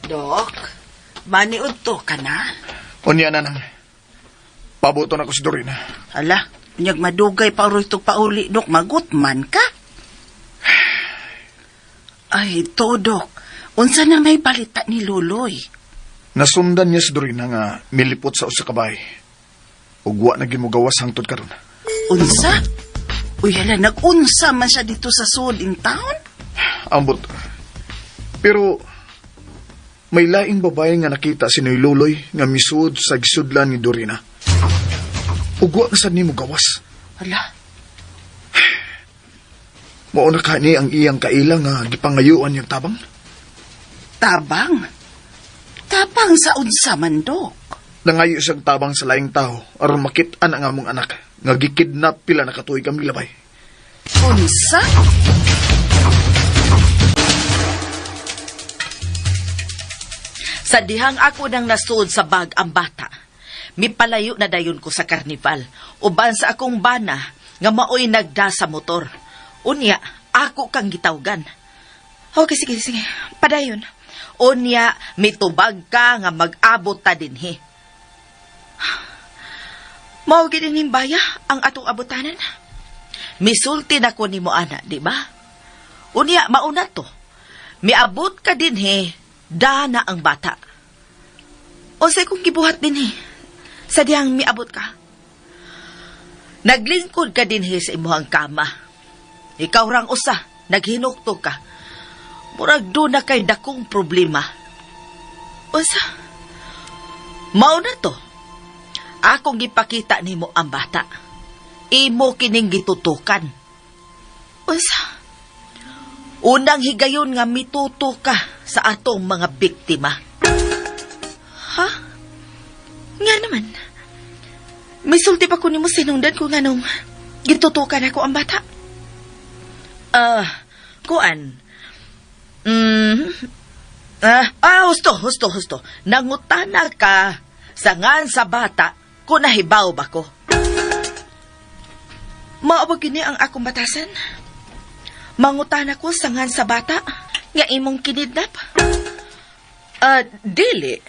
[SPEAKER 3] Dok, maniud to ka na?
[SPEAKER 5] Unya na nang. Pabuto na ko si Dorina.
[SPEAKER 3] Ala, unyag madugay pa uroy tog pauli, Dok. Magutman ka? Ay, to, Dok. Unsa na may balita ni Luloy?
[SPEAKER 5] Nasundan niya si Dorina nga milipot sa usa ka bahay. Ug wa na gyud mogawas hangtod karon.
[SPEAKER 3] Unsa? Uy, hala, nag-unsa man siya dito sa sud in town?
[SPEAKER 5] Ambot. Pero may laing babae nga nakita si Noy Luloy nga misuod sa gisudlan ni Dorina. Ug wa sad nimo gawas.
[SPEAKER 3] Hala,
[SPEAKER 5] Mao na kani ang iyang kaila nga gipangayuan niyang tabang.
[SPEAKER 3] tabang? Tabang sa unsa man, Dok?
[SPEAKER 5] Nangayo siyang tabang sa laing tao aron makit-an ang among anak nga gikidnap pila na katuig ang milabay.
[SPEAKER 3] Unsa?
[SPEAKER 9] Sa dihang ako nang nasuod sa bag ang bata, mipalayo na dayon ko sa karnival. Uban sa akong bana nga maoy nagda sa motor. Unya, ako kang gitawgan.
[SPEAKER 8] Okay, sige, sige. Padayon.
[SPEAKER 9] Unya, mitubag ka nga mag-abot ta dinhi.
[SPEAKER 8] Mao gid ning baya ang atong abutanan.
[SPEAKER 9] Misulti na ko nimo ana, di ba? Unya, mauna to. Miabot ka dinhi, dana ang bata.
[SPEAKER 8] Unsay kong gibuhat dinhi? Sa dihang miabot ka.
[SPEAKER 9] Naglingkod ka dinhi sa imuhang kama. Ikaw rang usa, naghinukto ka. Murag do na kay dakong problema.
[SPEAKER 8] Unsa?
[SPEAKER 9] Mao na to. Akong gipakita nimo ang bata. Imo kining gitutukan.
[SPEAKER 8] Unsa?
[SPEAKER 9] Unang higayon nga mituto ka sa atong mga biktima.
[SPEAKER 8] Ha? Nga naman. Misulti pa ko nimo sinungdan ko nganong
[SPEAKER 3] Gitutukan ako ang bata.
[SPEAKER 9] Ah, kuan. Husto, husto, husto. Nangutana ka sa ngan sa bata kung nahibaw ba ko.
[SPEAKER 3] Mao ba gini ang akong batasan? Mangutana ko sa ngan sa bata nga imong kinidnap?
[SPEAKER 9] Dili.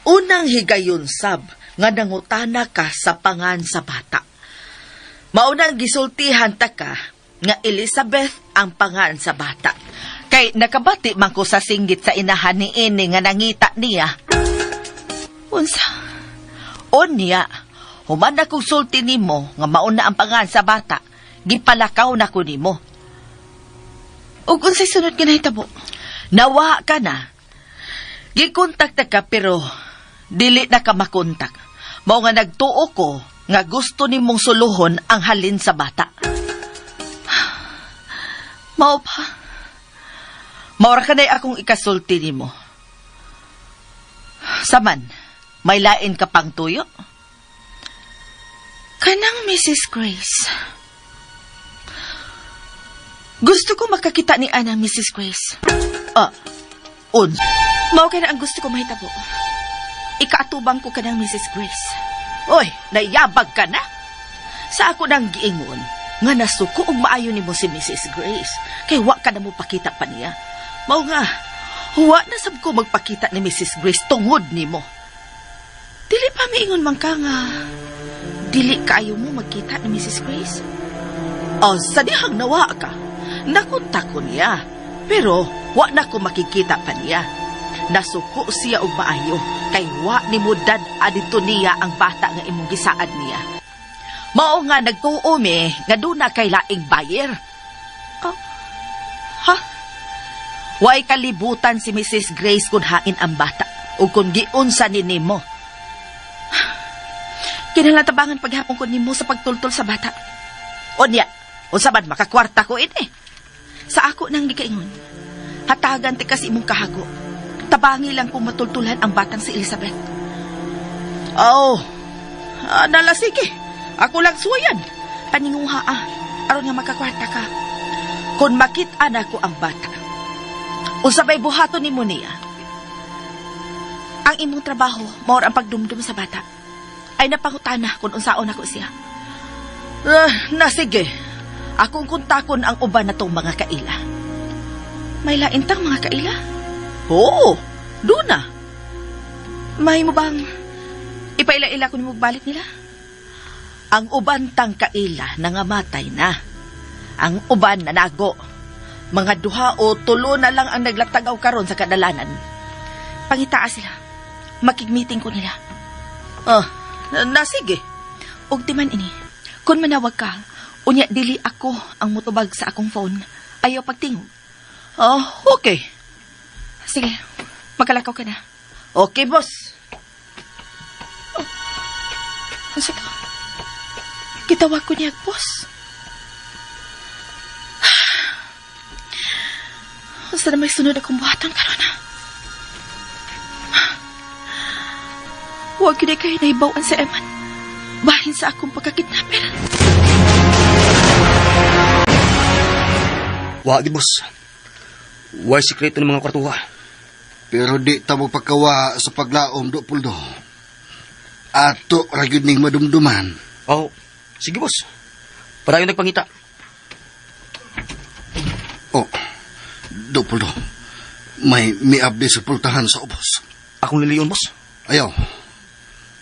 [SPEAKER 9] Unang higayon sab nga nangutana ka sa pangan sa bata. Maunang gisultihan ta ka nga Elizabeth ang pangan sa bata. Kay nakabati man ko sa singgit sa inahan ni ini nga nangita niya.
[SPEAKER 3] Unsa?
[SPEAKER 9] Unya, human akong sulti nimo nga mauna ang pangan sa bata, gipalakaw na ko nimo.
[SPEAKER 3] Ug unsay sunod nga nahitabo?
[SPEAKER 9] Nawa ka na. Gikontak ta ka pero dili na ka makontak. Mao nga nagtuo ko nga gusto nimong suluhon ang halin sa bata.
[SPEAKER 3] Mao pa.
[SPEAKER 9] Mao ra kanay akong ikasulti nimo. Saman, may lain ka pang tuyo?
[SPEAKER 3] Kanang Mrs. Grace. Gusto ko makakita ni Anang Mrs. Grace.
[SPEAKER 9] Ah, un.
[SPEAKER 3] Mao kay na ang gusto ko mahitabo. Ikaatubang ko kanang Mrs. Grace.
[SPEAKER 9] Oy, nayabag ka na. Sa ako nang giingon, nga nasuko og maayo nimo si Mrs. Grace, kay wa ka na mo pakita pa niya. Mao nga, wa na sab ko magpakita ni Mrs. Grace tungod nimo.
[SPEAKER 3] Dili pa miingon man ka nga dili kaayo mo magkita ni Mrs. Grace.
[SPEAKER 9] O, sa dihang nawa ka, nakunta ko niya. Pero wa na ko makikita pa niya. Nasuko siya og maayo, kay wa ni mo dad-a didto niya ang bata nga imong gisaad niya. Mao nga nagtuo mi nga duna kay laing buyer.
[SPEAKER 3] Oh. Ha?
[SPEAKER 9] Way kalibutan si Mrs. Grace kung hain ang bata o kung giunsa ni nimo.
[SPEAKER 3] Kinahanglan tabangan paghapon ko nimo sa pagtultol sa bata.
[SPEAKER 9] Unya, unsa man makakwarta ko ini.
[SPEAKER 3] Sa ako nang gikaingon, hatagan ti kasi imong kahago. Tabangi lang kung matultulan ang batang si Elizabeth.
[SPEAKER 9] Oh, nala sige. Ako lang suwayan.
[SPEAKER 3] Paninguha aron nga makakwarta ka.
[SPEAKER 9] Kung makit-an ako ang bata, unsa may buhaton nimo niya?
[SPEAKER 3] Ang imong trabaho, mao ang pagdumdum sa bata. Ay napangutana kung unsaon ako siya.
[SPEAKER 9] Na sige. Akong kontakon ang uban na tong mga kaila.
[SPEAKER 3] May lain tang mga kaila?
[SPEAKER 9] Oo, duna.
[SPEAKER 3] May mo bang ipaila-ila ko nimo balik nila?
[SPEAKER 9] Ang uban tang kaila nangamatay na. Ang uban nanago. Mga duha o tulo na lang ang naglatagaw karon sa kadalanan.
[SPEAKER 3] Pangitaa sila. Makig-meeting ko nila.
[SPEAKER 9] Na sige.
[SPEAKER 3] Og timan ini, kung manawag ka, unya dili ako ang mutubag sa akong phone. Ayaw pagtingog.
[SPEAKER 9] Oh, okay.
[SPEAKER 3] Sige, makalakaw ka na.
[SPEAKER 9] Okay, boss.
[SPEAKER 3] Oh, unsa ka? Gitawag ko niya, boss. Unsa na may sunod akong buhatan karon ha? Huwag yun ay kayo naibawan sa Eman. Bahin sa akong pagkakidnapper.
[SPEAKER 10] Wa, di boss. Why sikreto ng mga kwartuha?
[SPEAKER 4] Pero di ta mo pagkawa sa paglaom, do puldo. Ato ra gyud ning madumduman.
[SPEAKER 10] Oh, sige boss. Padayon nagpangita.
[SPEAKER 4] Oh, do puldo. May miabdi sa pultahan sa ubos.
[SPEAKER 10] Akong liliyon, boss.
[SPEAKER 4] Ayaw.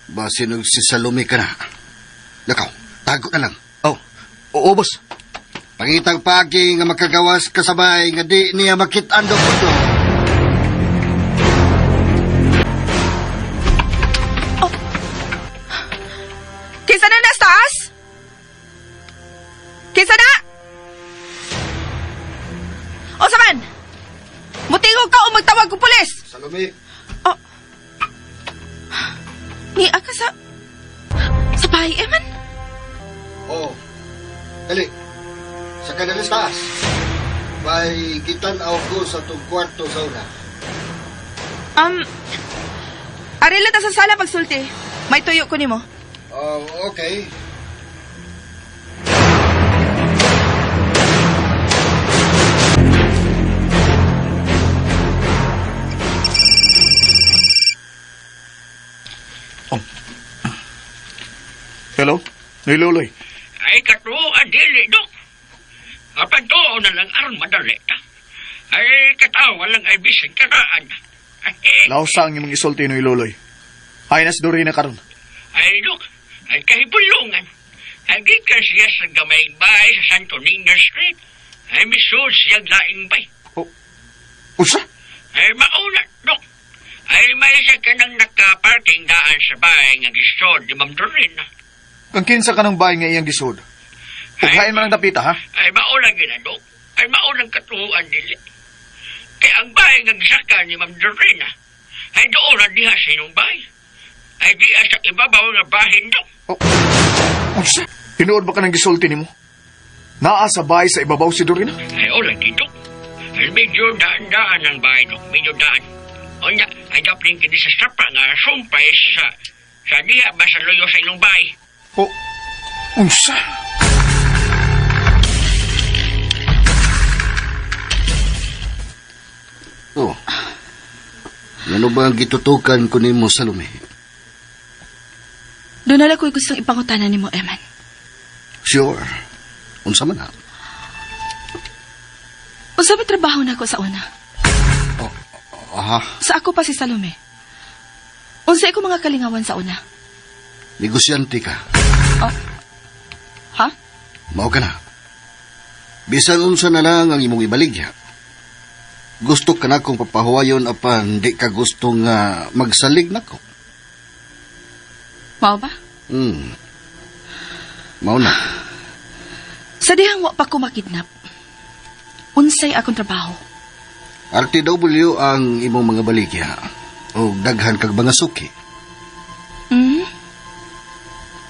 [SPEAKER 4] Basi nagsisalumi ka na. Lakaw, tago na lang.
[SPEAKER 10] Oh, oo, boss.
[SPEAKER 4] Pangitang pagi nga makagawas kasabay nga di niya makit-an, do puldo.
[SPEAKER 3] Oh. Kinsa na nasa taas? Kinsa na? O saman! Mutingog ka o magtawag ko pulis!
[SPEAKER 4] Salome!
[SPEAKER 3] Oh. Niya ka sa... sa bahay, Eman?
[SPEAKER 4] Oo. Dali. Sa kanalis taas. May gitan-aw ko sa tong kwarto sa una.
[SPEAKER 3] Arila ta sa sala pagsulti. May tuyo ko nimo.
[SPEAKER 4] Oh, okay.
[SPEAKER 5] Oh. Hello? Niluloy.
[SPEAKER 6] Ay, katuan, dili, Dok. Apan tuo na lang aron madali ta. Ay, katawa lang ay bisag karaan. Ay,
[SPEAKER 5] Lausa ang imong isulti, Noy Loloy. Ay, nas Dorina karon.
[SPEAKER 6] ay, Dok, ay kahipulungan. Ay, gikan siya sa gamay bay sa Santo Niño Street. Ay, misud siya laing bay.
[SPEAKER 5] Oh. Usa?
[SPEAKER 6] Ay, mauna, Dok. Ay, may isa ka nang nakaparking daan sa bahay nga gisod ni Ma'am Dorina.
[SPEAKER 5] Kang kinsa ka ng bahay nga iyang gisod. Ughain man ang dapita, ha?
[SPEAKER 6] Ay, mauna gina, Dok. Ay, maunang katuan dili. Kaya ang bahay nga gisaka ni Ma'am Dorina, ay doon na diha sa inyong bahay. Ay diha sa ibabaw nga bahin, Dok.
[SPEAKER 5] Oh. Unsa? Tinuod ba ka ng gisulti nimo? Naa sa bahay sa ibabaw si Dorina?
[SPEAKER 6] Ay, wala dito. Ay, medyo daan-daan ang bahay, Dok. Medyo daan. O niya, ay daplin kini sa sapa nga sumpay sa diha ba sa luyo sa inyong bahay.
[SPEAKER 5] Oh. Unsa?
[SPEAKER 4] Oh. Ngano ba ang gitutukan ko nimo, Salome?
[SPEAKER 8] Doon na lang ko'y gustong ipangutanan nimo, Eman.
[SPEAKER 4] Sure. Unsa man ha?
[SPEAKER 8] Unsa may trabaho na ako sa una?
[SPEAKER 4] Aha,
[SPEAKER 8] Sa ako pa si Salome. Unsa ko mga kalingawan sa una?
[SPEAKER 4] negosyante ka.
[SPEAKER 8] Ha?
[SPEAKER 4] Mao ka na. Bisan unsa na lang ang imong ibaligya. Gusto ka na kong papahuwayon apan di ka gusto nga magsalig nako.
[SPEAKER 8] Mao ba?
[SPEAKER 4] Mao na.
[SPEAKER 8] Sa dihang wa pa ko makidnap. Unsay akong trabaho?
[SPEAKER 4] RTW ang imong mga baligya. O daghan kag mga suki.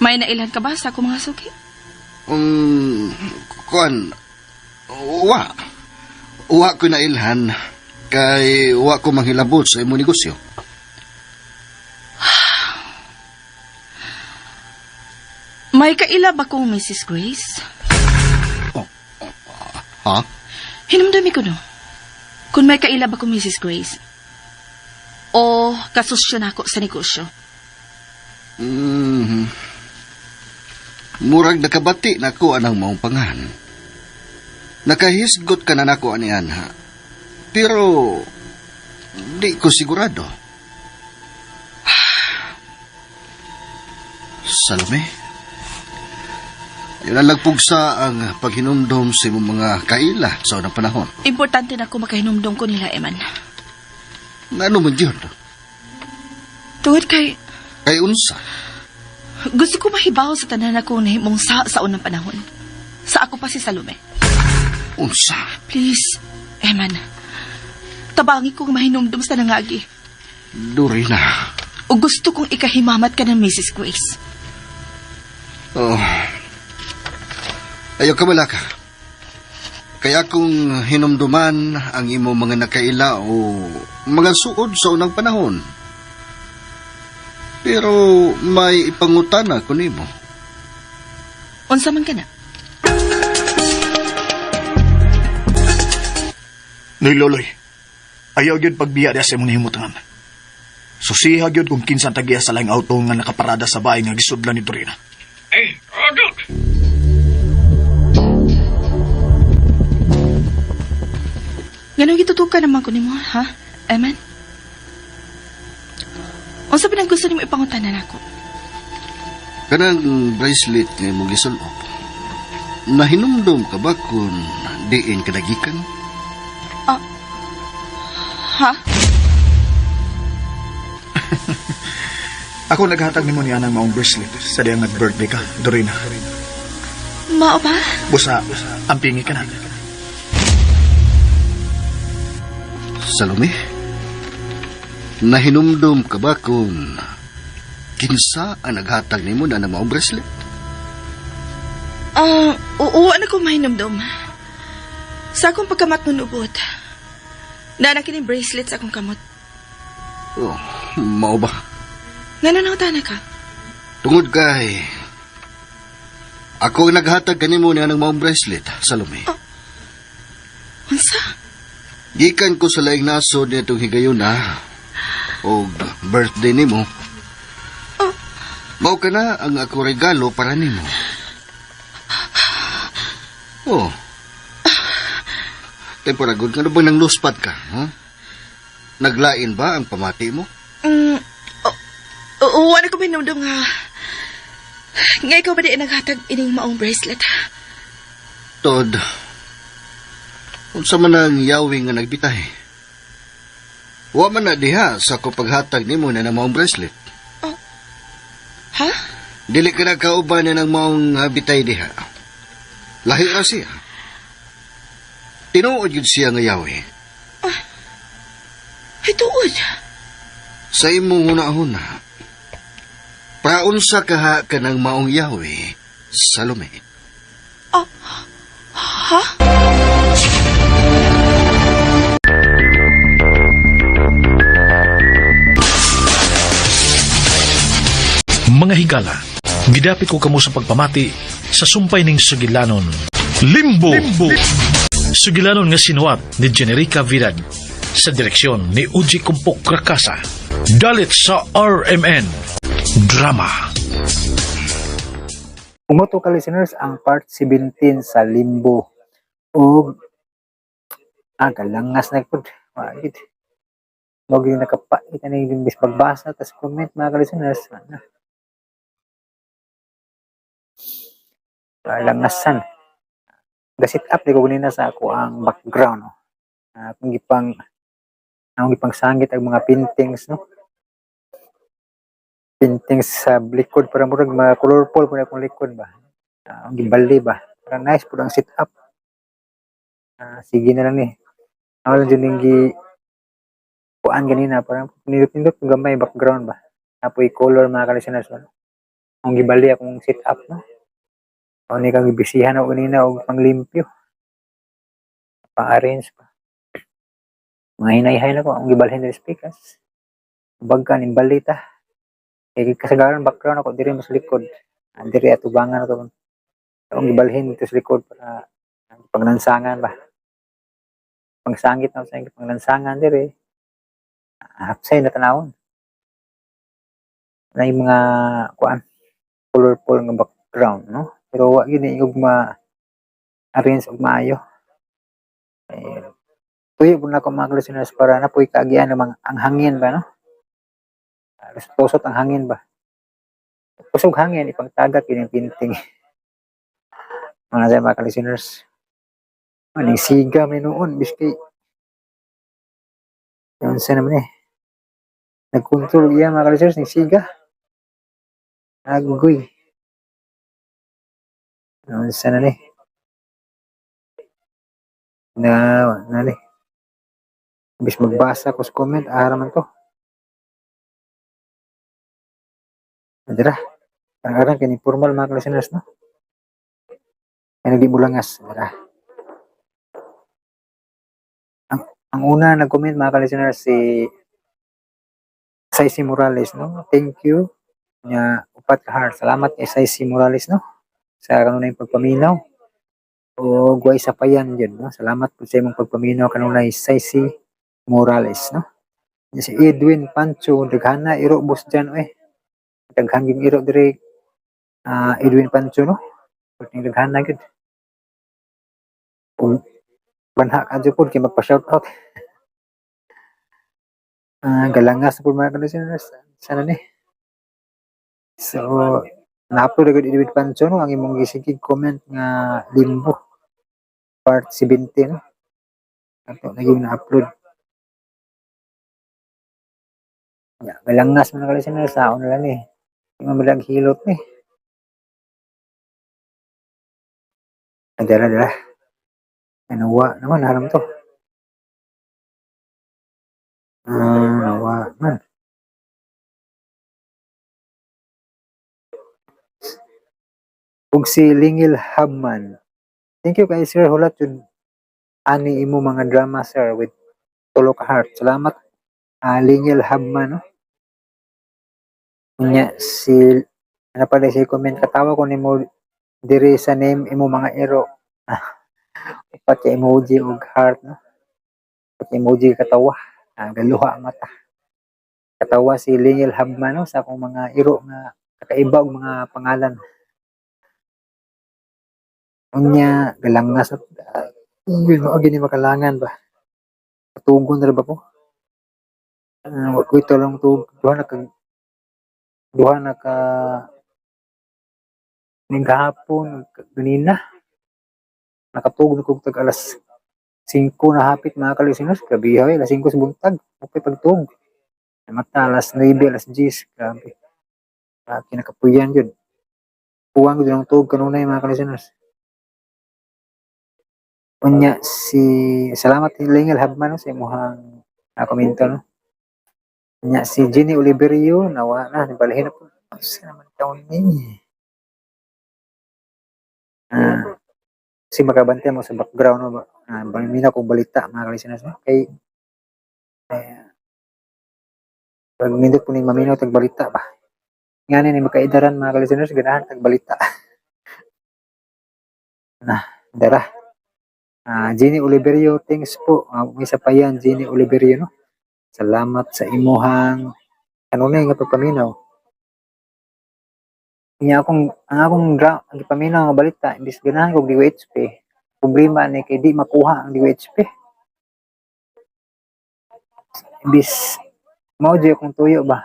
[SPEAKER 8] May nailhan ka ba sa akong mga suki?
[SPEAKER 4] Kuan, wa. Wa ko nailhan kay wa ko manghilabot sa imong negosyo.
[SPEAKER 8] May kaila ba kong Mrs. Grace?
[SPEAKER 4] Ha?
[SPEAKER 8] Hinumdumi ko no. Kung may kaila ba kong Mrs. Grace? O kasusyo na ako sa negosyo?
[SPEAKER 4] Murag nakabati na ko anang maong pangan. Nakahisgot ka na nako anian ha. Pero di ko sigurado. Salome, yun ang lagpugsa ang paghinumdom sa imong mga kaila sa unang panahon.
[SPEAKER 8] Importante na ako makahinumdom ko nila, Eman.
[SPEAKER 4] Ano man yun?
[SPEAKER 8] Tungod kay,
[SPEAKER 4] Kay unsa?
[SPEAKER 8] gusto ko mahibaw sa tanan ako nahimong sa unang panahon. Sa ako pa si Salome.
[SPEAKER 4] Unsa?
[SPEAKER 8] Please, Eman. Tabangi kong mahinumdum sa nangagi.
[SPEAKER 4] Dorina.
[SPEAKER 8] O gusto kong ikahimamat ka ng Mrs. Grace.
[SPEAKER 4] Oh. Ayaw ka malaka. Kaya kung hinumduman ang imong mga nakaila o mga suod sa unang panahon. Pero may ipangutana ko nimo.
[SPEAKER 8] Unsa man ka na?
[SPEAKER 5] Noy Loloy, ayaw gyud pagbiya diya sa imong nahimutangan. Susiha gyud kung kinsa tagiya sa laing auto nga nakaparada sa bahay nga gisudlan ni Dorina.
[SPEAKER 6] Ay, oh, Dok.
[SPEAKER 8] Ganong gitutukan naman ko nimo, ha? Eman? Unsa ba nang gusto nimo ipangutanan ako?
[SPEAKER 4] Kanang bracelet nga imong gisulop. Nahinumdum ka ba kung diin ka nagikan?
[SPEAKER 8] Ha?
[SPEAKER 5] Ako naghatag nimo niya ng maong bracelet sa diyang nag-birthday ka, Dorina.
[SPEAKER 8] Mao ba?
[SPEAKER 5] Busa, ampingi ka na.
[SPEAKER 4] Salome, nahinumdum ka ba kung kinsa ang naghatag nimo na ng maong bracelet?
[SPEAKER 8] Oo, ano ko mahinumdum. Sa akong pagkamatnunubot, na kining bracelet sa akong kamot.
[SPEAKER 4] Oh, mao ba?
[SPEAKER 8] Nga na ka?
[SPEAKER 4] Tungod kay ako ang naghatag kanimo niya ng maong bracelet, Salome.
[SPEAKER 8] Oh. Unsa?
[SPEAKER 4] Gikan ko sa laing nasod nitong higayuna og birthday nimo.
[SPEAKER 8] Oh.
[SPEAKER 4] Mao ka na ang ako regalo para nimo. Oh. Temporagod, nga bang nang luspat ka, ha? Naglain ba ang pamati mo?
[SPEAKER 8] Wala ko minumdum nga. Nga ikaw ba di naghatag ining maong bracelet, ha?
[SPEAKER 4] Tod, unsa man ang yawi nga nagbitay? Wa man na diha sa ko paghatag nimo na ng maong bracelet.
[SPEAKER 8] Oh. Ha?
[SPEAKER 4] Dili ka na kauban na ng maong bitay diha. Lahi ra siya. Tinuod yun siya nga yawi.
[SPEAKER 8] Ah, ay, tuod.
[SPEAKER 4] Sa imong huna-huna, praunsa kaha ka ng maong yawi, Salome.
[SPEAKER 8] Ah, ha?
[SPEAKER 2] Mga higala, gidapit ko kamo sa pagpamati sa sumpay ning sugilanon. Limbo! Limbo! Sugilanon nga sinuwat ni Generica Vidad sa direksyon ni Uji Kumpok Rakasa. Dalit sa RMN Drama.
[SPEAKER 1] Umuto ka listeners ang part 17 sa Limbo. O galangas na pud. Wagit. Mo gyud nakapait ani yung bis pagbasa tas comment mga ka-listeners. Ano? Langasan. Ga-set up di ko ganina sa ako ang background. No? Akong gipang sangit ang mga paintings, no? Paintings sa likod para murag mga colorful pud akong likod ba. Ang gibali ba. Para nice pud ang set up. Sige na lang ni. Ako lang dyan yung kuan ganina para nindot-nindot kung gamay background ba. Apoy color mga ka-listeners ba. Ang gibali akong set up, no. O ni kang gibisihan ako ganina og panglimpyo. Pang-arrange pa. Mga hinayhay na ko ang gibalhin diri speakers. Bagka ning balita. Kay kasagaran background ako diri mas likod. Diri atubangan ako. Ang gibalhin dito sa likod para panglansangan ba. Pangsangit na sa panglansangan diri. Hapsay na tanawon. Na yung mga kuan colorful nga background, no? Pero wa gyud ni og ma-arrange og maayo. Eh, tuyo pud nako mga listeners para napoy kaagian ng mga ang hangin ba, no? Tusot ang hangin ba. Kusog hangin ipangtagak yun yung painting. Mga sa mga listeners. Maning siga may noon biski. Yun sa naman eh. Nagkontrol iya mga listeners ning siga. Agoy. Yun sa na ni. Na, na ni. Bis magbasa ko sa comment, ara man to. Adira. Arang kini formal mga listeners, no? Kaya nagdibulangas, adira. Ang una nag-comment mga listeners si Saisi Morales, no? Thank you. Nya upat ka heart. Salamat kay Saisi Morales, no? Sa kanunay pagpaminaw. O guway sa payan yun, no? Salamat po sa imong pagpaminaw kanunay Saisi Morales, no? Nya si Edwin Pancho, daghana iro boss dyan, oy. Daghan yung iro dire, Edwin Pancho, no? Pagting daghana gyud. Kung banha ka dyan po, kay magpa-shout out. Galangas po mga listeners. Sana ni. So, na-upload agad Edwin Pancho, no? Ang imong gisigig comment nga Limbo part 70, no? Ato naging na-upload. Ya, galangas mga listeners, sa na lang eh. Di man malag hilot ni. Adara, adara. Nawa naman, haram to. Nawa man. Ug si Lingil Habman. Thank you kay Sir Hulat yun. Ani imo mga drama sir with tulo ka heart. Salamat, Lingil Habman, no? Unya si ano pala si comment katawa ko nimo diri sa name imo mga ero. Upat ka emoji og heart, no? Upat ka emoji katawa. Galuha ang mata. Katawa si Lingil Habman, no, sa akong mga iro nga Kakaiba og mga pangalan. Unya galangas at yun mao gini makalangan ba. Patugon ra ba ko? Wa ko'y tulong tug duha na ka ning gahapon ganina. Nakatug na kog tag alas 5 na hapit, mga ka-listeners. Grabe oy, alas 5 sa buntag. Okay pagtug. Mata alas 9, alas 10, grabe. Kinakapuyan jud. Kuwang gud ang tug kanunay, mga ka-listeners. Unya si salamat Lingel Habman, no, sa imong komento, no. Unya si Jenny Oliverio nawa na nibalhin na po. Asa naman taon ni? Si makabantay mo sa background, no ba? Mina kong balita, mga ka-listeners, no? Kay eh, pag nindot po ni maminaw tag balita ba. Ngani ni makaidaran, mga ka-listeners, ganahan tag balita. Na, dara. Jenny Oliverio, thanks po. May isa pa yan, Jenny Oliverio, no? Salamat sa imuhang kanunay nga pagpaminaw. Nya akong ang akong ang gipaminaw nga balita, imbis ganahan kog DOHP, problema ni kay di makuha ang DOHP. Imbis mao jud akong tuyo ba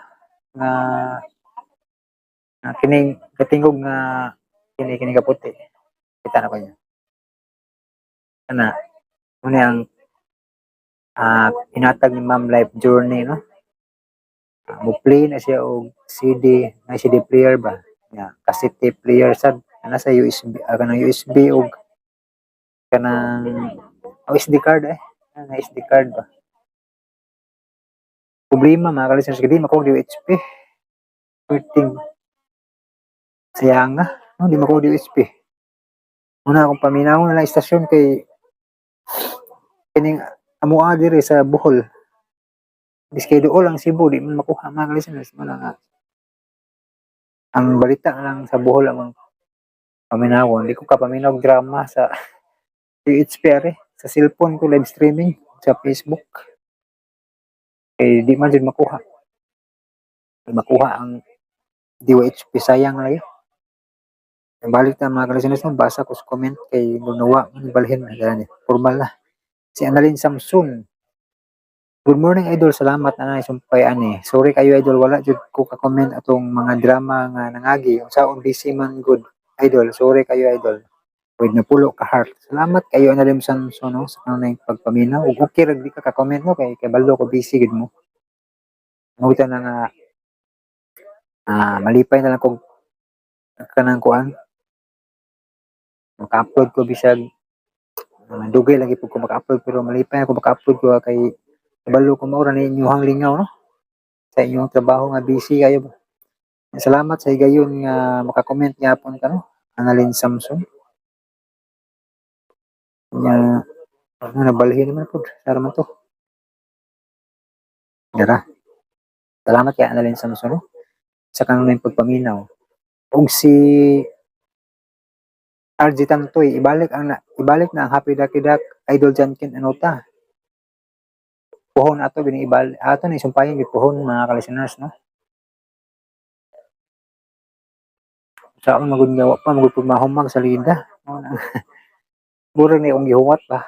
[SPEAKER 1] nga nga kining katingog nga kini kini kaputi. Kita na ko niya. Ana, muna ang hinatag ni Ma'am Life Journey, no? Mo play na siya og CD, na CD player ba? Ya, cassette tape player sad ana sa USB, kanang USB og kanang oh, SD card eh. Na SD card ba? Problema, mga ka-listeners, kay di makuha DOHP. Perting sayang nga, no, di makuha DOHP. Una akong paminaw na lang istasyon kay kining amoa diri sa Bohol. Biski duol ang Cebu, di man makuha, mga ka-listeners. Wala nga. Ang balita na lang sa Bohol ang paminawon. Di ko kapaminaw og drama sa DHP are. Sa cellphone ko live streaming sa Facebook. Kay di man jud makuha. Di makuha ang DYHP, sayang lagi. Balik ta, mga ka-listeners, no, basa ko sa comment kay Nunuwa, balhin na gani. Formal na. Si Annalyn Samson. Good morning, idol, salamat na sumpay ani. Sorry kayo, idol, wala jud ko ka-comment atong mga drama nga nangagi. Unsaon, busy man good. Idol, sorry kayo, idol. With napulo ka heart. Salamat kayo, Annalyn Samson, no, sa kanunay pagpaminaw. Ug okay ra di ka ka-comment mo kay kabalo ko busy gid mo. Mao na nga malipay na lang kog kanang kuan. Maka-upload ko bisag dugay lagi pud ko maka-upload, pero malipay ako maka-upload ko kay kabalo ko mao ra ni inyong lingaw, no, sa inyong trabaho nga busy kayo ba. Salamat sa higayon nga maka-comment gyapon ka, no, Annalyn Samson. Nya ano, nabalhin naman pud sara man to. Dara. Salamat kay Annalyn Samson, no, sa kanunay pagpaminaw. Ug si RG Tantoy, ibalik na ang Happy Ducky Duck, Idol Jankin Anota. Puhon ato bini ibalik ato ni sumpayan gid puhon, mga ka-listeners, no. Saon magud nga wa pa magud pud mahumag sa lida. Mao na. Mura ni akong gihuwat ba.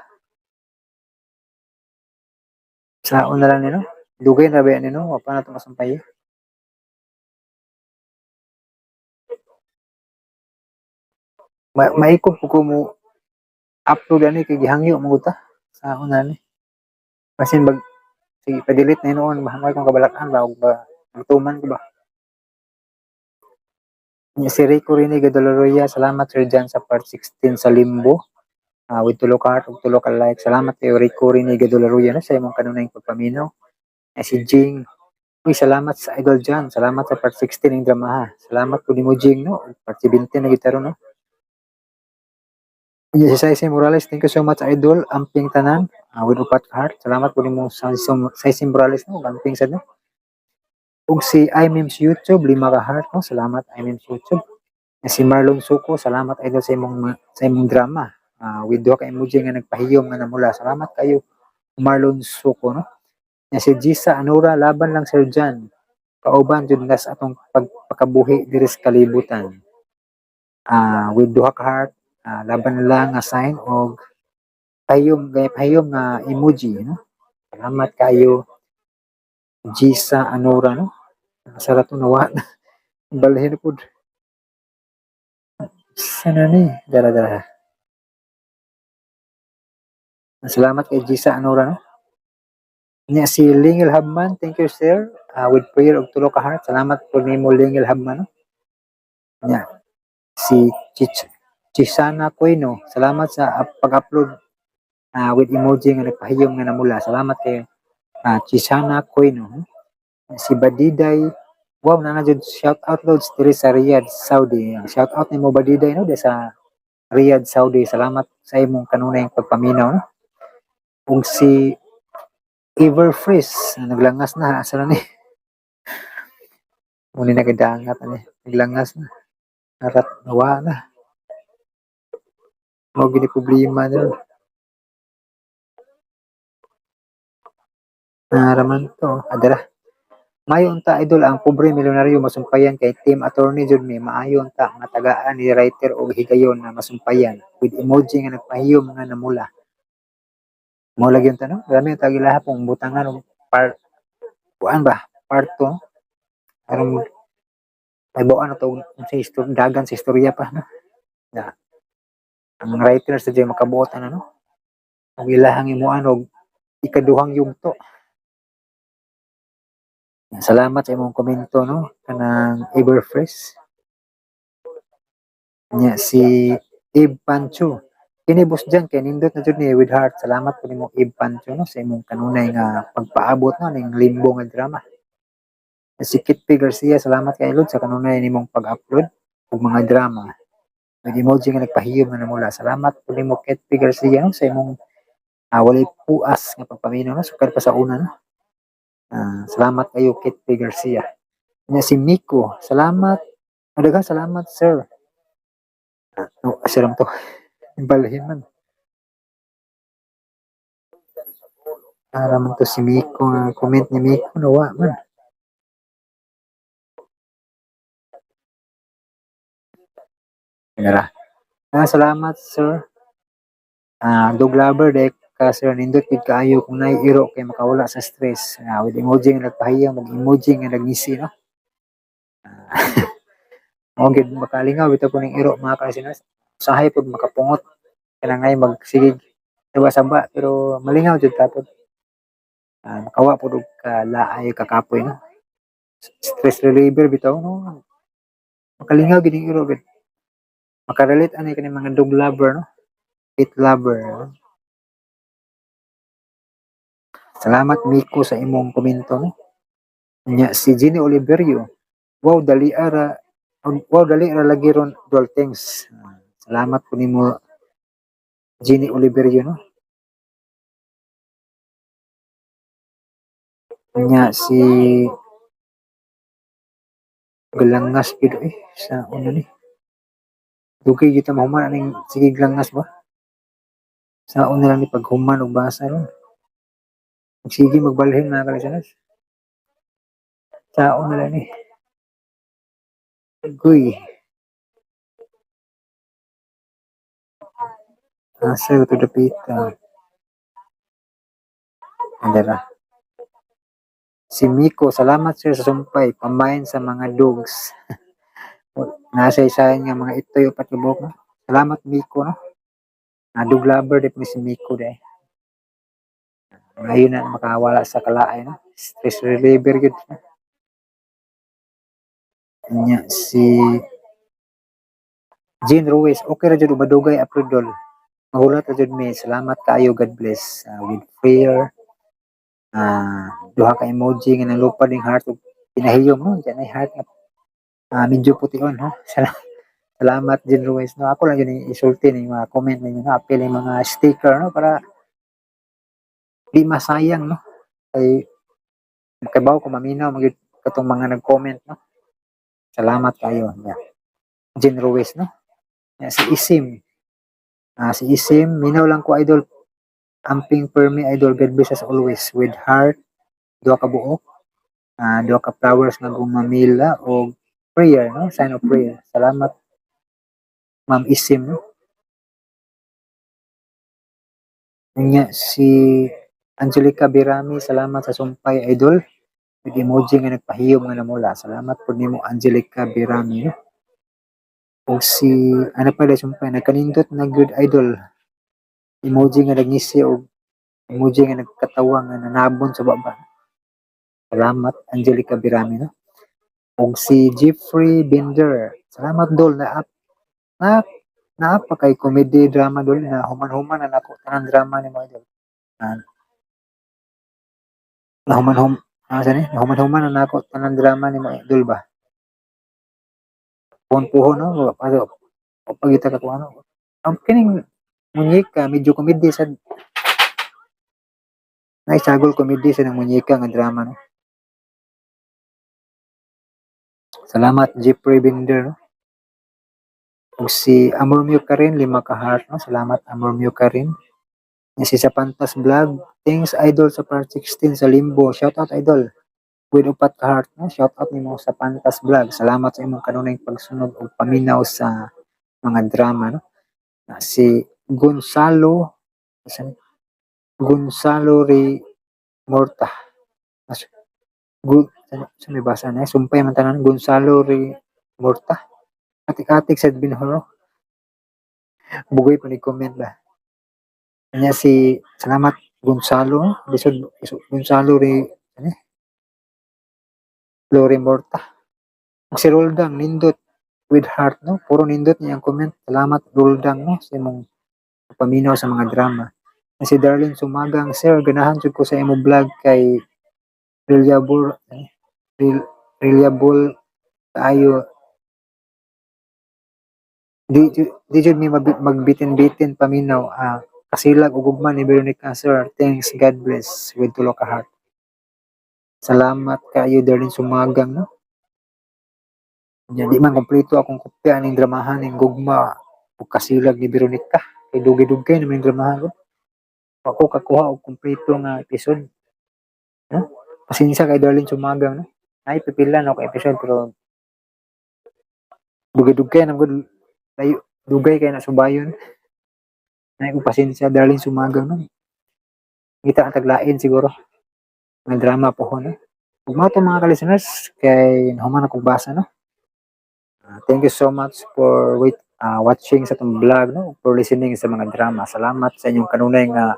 [SPEAKER 1] Saon na lang ni, no? Dugay na ba yan ni, no? Wa pa na to masumpay. Maikog po ko mo upload ani kay gihangyo mo ta. Saon na ni. Basin bag sige pa-delete na hinuon ba kong kabalakan ba og ba magtuman ko ba. Nya si Rico Rene Gadaloria, salamat Sir Jan sa part 16 sa Limbo. With tulo ka heart ug tulo ka like. Salamat kay Rico Rene Gadaloria, no, sa imong kanunayng pagpaminaw. Si Jing. Uy, salamat sa Idol Jan. Salamat sa part 16 ng drama ha. Salamat po nimo, Jing, no. Part 17 na gitaro, no. Nya si Saisay Morales, thank you so much, Idol. Amping tanan. With upat ka heart. Salamat po nimo sa Saisay Morales, no. Amping sad, no. Ug si iMemes YouTube, lima ka heart, no. Salamat, iMemes YouTube. Nya si Marlon Suko, salamat, Idol, sa imong drama. With duha ka emoji nga nagpahiyom nga namula. Salamat kayo, Marlon Suko, no. Nya si Gisa Anura, laban lang Sir Jan. Kauban jud na sa atong pagpakabuhi diri sa kalibutan. With duha ka heart, laban lang nga sign og pahiyom gay pahiyom nga emoji, no? Salamat kayo, Gisa Anora, no? Sa to nawa na. Balhin pud. Sana ni dara dara. Salamat kay Gisa Anora, no? Nya si Lingel Habman, thank you, sir. With prayer og tulo ka heart. Salamat po nimo, Lingel Habman, no? Nya si Chisana Cueno, salamat sa pag-upload, with emoji nga nagpahiyom nga namula. Salamat kay Chisana Cueno, no? Si Badiday, wow, nana jud shout out loads diri sa Riyadh, Saudi. Shout out nimo, Badiday, no, di sa Riyadh, Saudi. Salamat sa imong kanunay pagpaminaw, no? Ug si Everfreeze, naglangas na, asa na ni? Muni nagadangat ani, naglangas na. Narat nawa na. Mao gini problema nila. Naraman to, adara. Maayo unta, idol, ang Pobre Milyonaryo masumpayan kay team attorney jud mi. Maayo unta nga tagaan ni writer og higayon na masumpayan with emoji nga nagpahiyom nga namula. Mao lagi unta, no? Dami unta gilaha pong butangan og part kuan ba? Part 2 aron may buwan na to sa istorya, dagan sa istorya pa, no? Na ang writer sa dyan makabuot ana, no? Ang ilahang imuan og ikaduhang yugto. Salamat sa imong komento, no, kanang Everfresh. Nya si Eve Pancho. Kini boss dyan kay nindot na jud ni with heart. Salamat po nimo, Eve Pancho, no, sa imong kanunay nga pagpaabot, no, ning Limbo nga drama. Si Kit P. Garcia, salamat kay Lord sa kanunay nimong pag-upload og mga drama. May emoji nga nagpahiyom nga namula. Salamat po nimo, Kit P. Garcia, no, sa imong walay puas nga pagpaminaw, no, sukad pa sa una, no. Salamat kayo, Kit P. Garcia. Nya si Miko, salamat. Daghang salamat, sir. No, siram to. Balhin man. Para man to si Miko, nga comment ni Miko, nawa man. Nara. Salamat, sir. Dog lover dek ka, sir, nindot gid kaayo kung naiiro kay makawala sa stress. With emoji nga nagpahiyang, mag emoji nga nagngisi, no. Mao gid makalingaw bitaw ko ning iro, mga ka-listeners. Usahay pud makapungot kanang ay magsigig saba pero malingaw jud tapod. Makawa pud og kalaay kakapoy, no. Stress reliever bitaw, no. Makalingaw gid ning iro gid. Makarelate ani kani mga dog lover, no. Pet lover, no? Salamat, Miko, sa imong komento, no. Nya si Jenny Oliverio. Wow, dali ra lagi ron dual things. Salamat po nimo, Jenny Oliverio, no. Nya si Galangas gid eh sa una ni. Dugay gyud ta mahuman aning sige glangas ba? Sa una lang ni paghuman og basa ron. Sige magbalhin, mga kalisanas. Sa una lang ni. Guy. Asa ito dapita. Andara. Si Miko, salamat sir sa sumpay, pamain sa mga dogs. Nasa isahan nga mga itoy upat ka buhok, no? Salamat, Miko, no. Dog lover di po ni si Miko dai. Ngayon na makawala sa kalaay, no. Stress reliever gud, no? Nya si Jean Ruiz, okay ra jud umadugay upload dol. Mahulat ra jud mi. Salamat kaayo, God bless. With prayer. Duha ka emoji nga nalupad ning heart ug pinahiyom, no. Diyan ay heart nga medyo pution, ha. Salamat, Jean Ruiz, no. Ako lang yun isulti ning mga comment ninyo, no. Apil ning mga sticker, no, para di masayang, no. Kay makabaw ko maminaw magyud katong mga nag-comment, no. Salamat kayo. Yeah. Jean Ruiz, no. Yeah, si Isim. Si Isim, minaw lang ko, idol. Amping permi, idol, God bless us always with heart duha ka buok. Duha ka flowers nga gumamila og prayer, no, sign of prayer. Salamat, Ma'am Isim, no. Unya si Angelica Birami, salamat sa sumpay, idol, with emoji nga nagpahiyom nga namula. Salamat pud nimo, Angelica Birami, no. Og si ano pa sumpay, nagkanindot na good, idol, emoji nga nagngisi og emoji nga nagkatawa nga nanabon sa baba. Salamat, Angelica Birami, no. Og si Jeffrey Bender, salamat, dol, na up na naa pa kay comedy drama, dol, na human-human na nako tanan drama nimo, idol. Na human hum sa ni nahuman-human na nako tanan drama nimo, idol ba. Puhon-puhon, no, paso pagita ka kung ano. Ang kining Munyeka medyo comedy sad. Naisagol comedy sa ng Munyeka nga drama, no. Salamat, Jeffrey Bender, no. Ug si Amor Mio Karin, lima ka heart, no. Salamat, Amor Mio Karin. Nga si sa Pantas Vlog, thanks, idol, sa part 16 sa Limbo. Shout out, idol. With upat ka heart, no. Shout out nimo sa Pantas Vlog. Salamat sa imong kanunay pagsunod ug paminaw sa mga drama, no. Na si Gonzalo asa ni? Gonzalo Re Morta. As, Gu, sa may basa na, sumpay man tanan Gonzalo Re Morta. Atik-atik sa Binhoro. Bugoy pa ni comment ba. Kanya si salamat, Gonzalo, lisod Gonzalo Re ano eh? Lore Morta. Ug si Roldang nindot with heart, no. Puro nindot niyang comment. Salamat, Roldang, no, sa imong paminaw sa mga drama. Na si Darlene Sumagang, sir, ganahan jud ko sa imong vlog kay reliable eh, reliable kaayo, di jud mi magbitin-bitin paminaw, kasilag ug ugma ni Veronica, sir. Thanks, God bless, with tulo ka heart. Salamat kaayo, Darlene Sumagang, no. Nya di man kompleto akong kopya ning dramahan ning Gugma ug Kasilag ni Veronica kay dugay-dugay naman yung dramahan ko. Ako kakuha og kompleto nga episode, no. Pasensya kay Darlene Sumagang, no. Ay pipila na ako episode pero dugay-dugay na gud, layo dugay kay na subayon. Ay ko pasensya, Darlene Sumagang, no. Kita ang taglain siguro nga drama po, no. Ug mao to, mga ka-listeners, kay nahuman akong basa, no. Thank you so much for wait watching sa atong vlog, no, for listening sa mga drama. Salamat sa inyong kanunay nga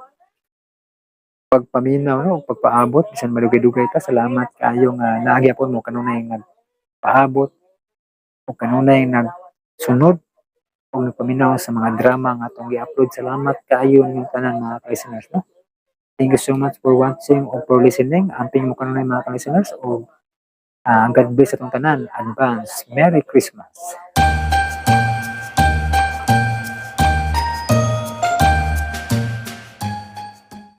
[SPEAKER 1] pagpaminaw, no, pagpaabot bisan malugay-dugay ta. Salamat kaayo nga naa gyapon mo kanunay nga paabot o kanunay nagsunod o nagpaminaw sa mga drama nga atong gi-upload. Salamat kaayo ninyong tanan, mga ka-listeners, no. Thank you so much for watching or for listening. Amping mo kanunay, mga ka-listeners, o God bless atong tanan. Advance Merry Christmas.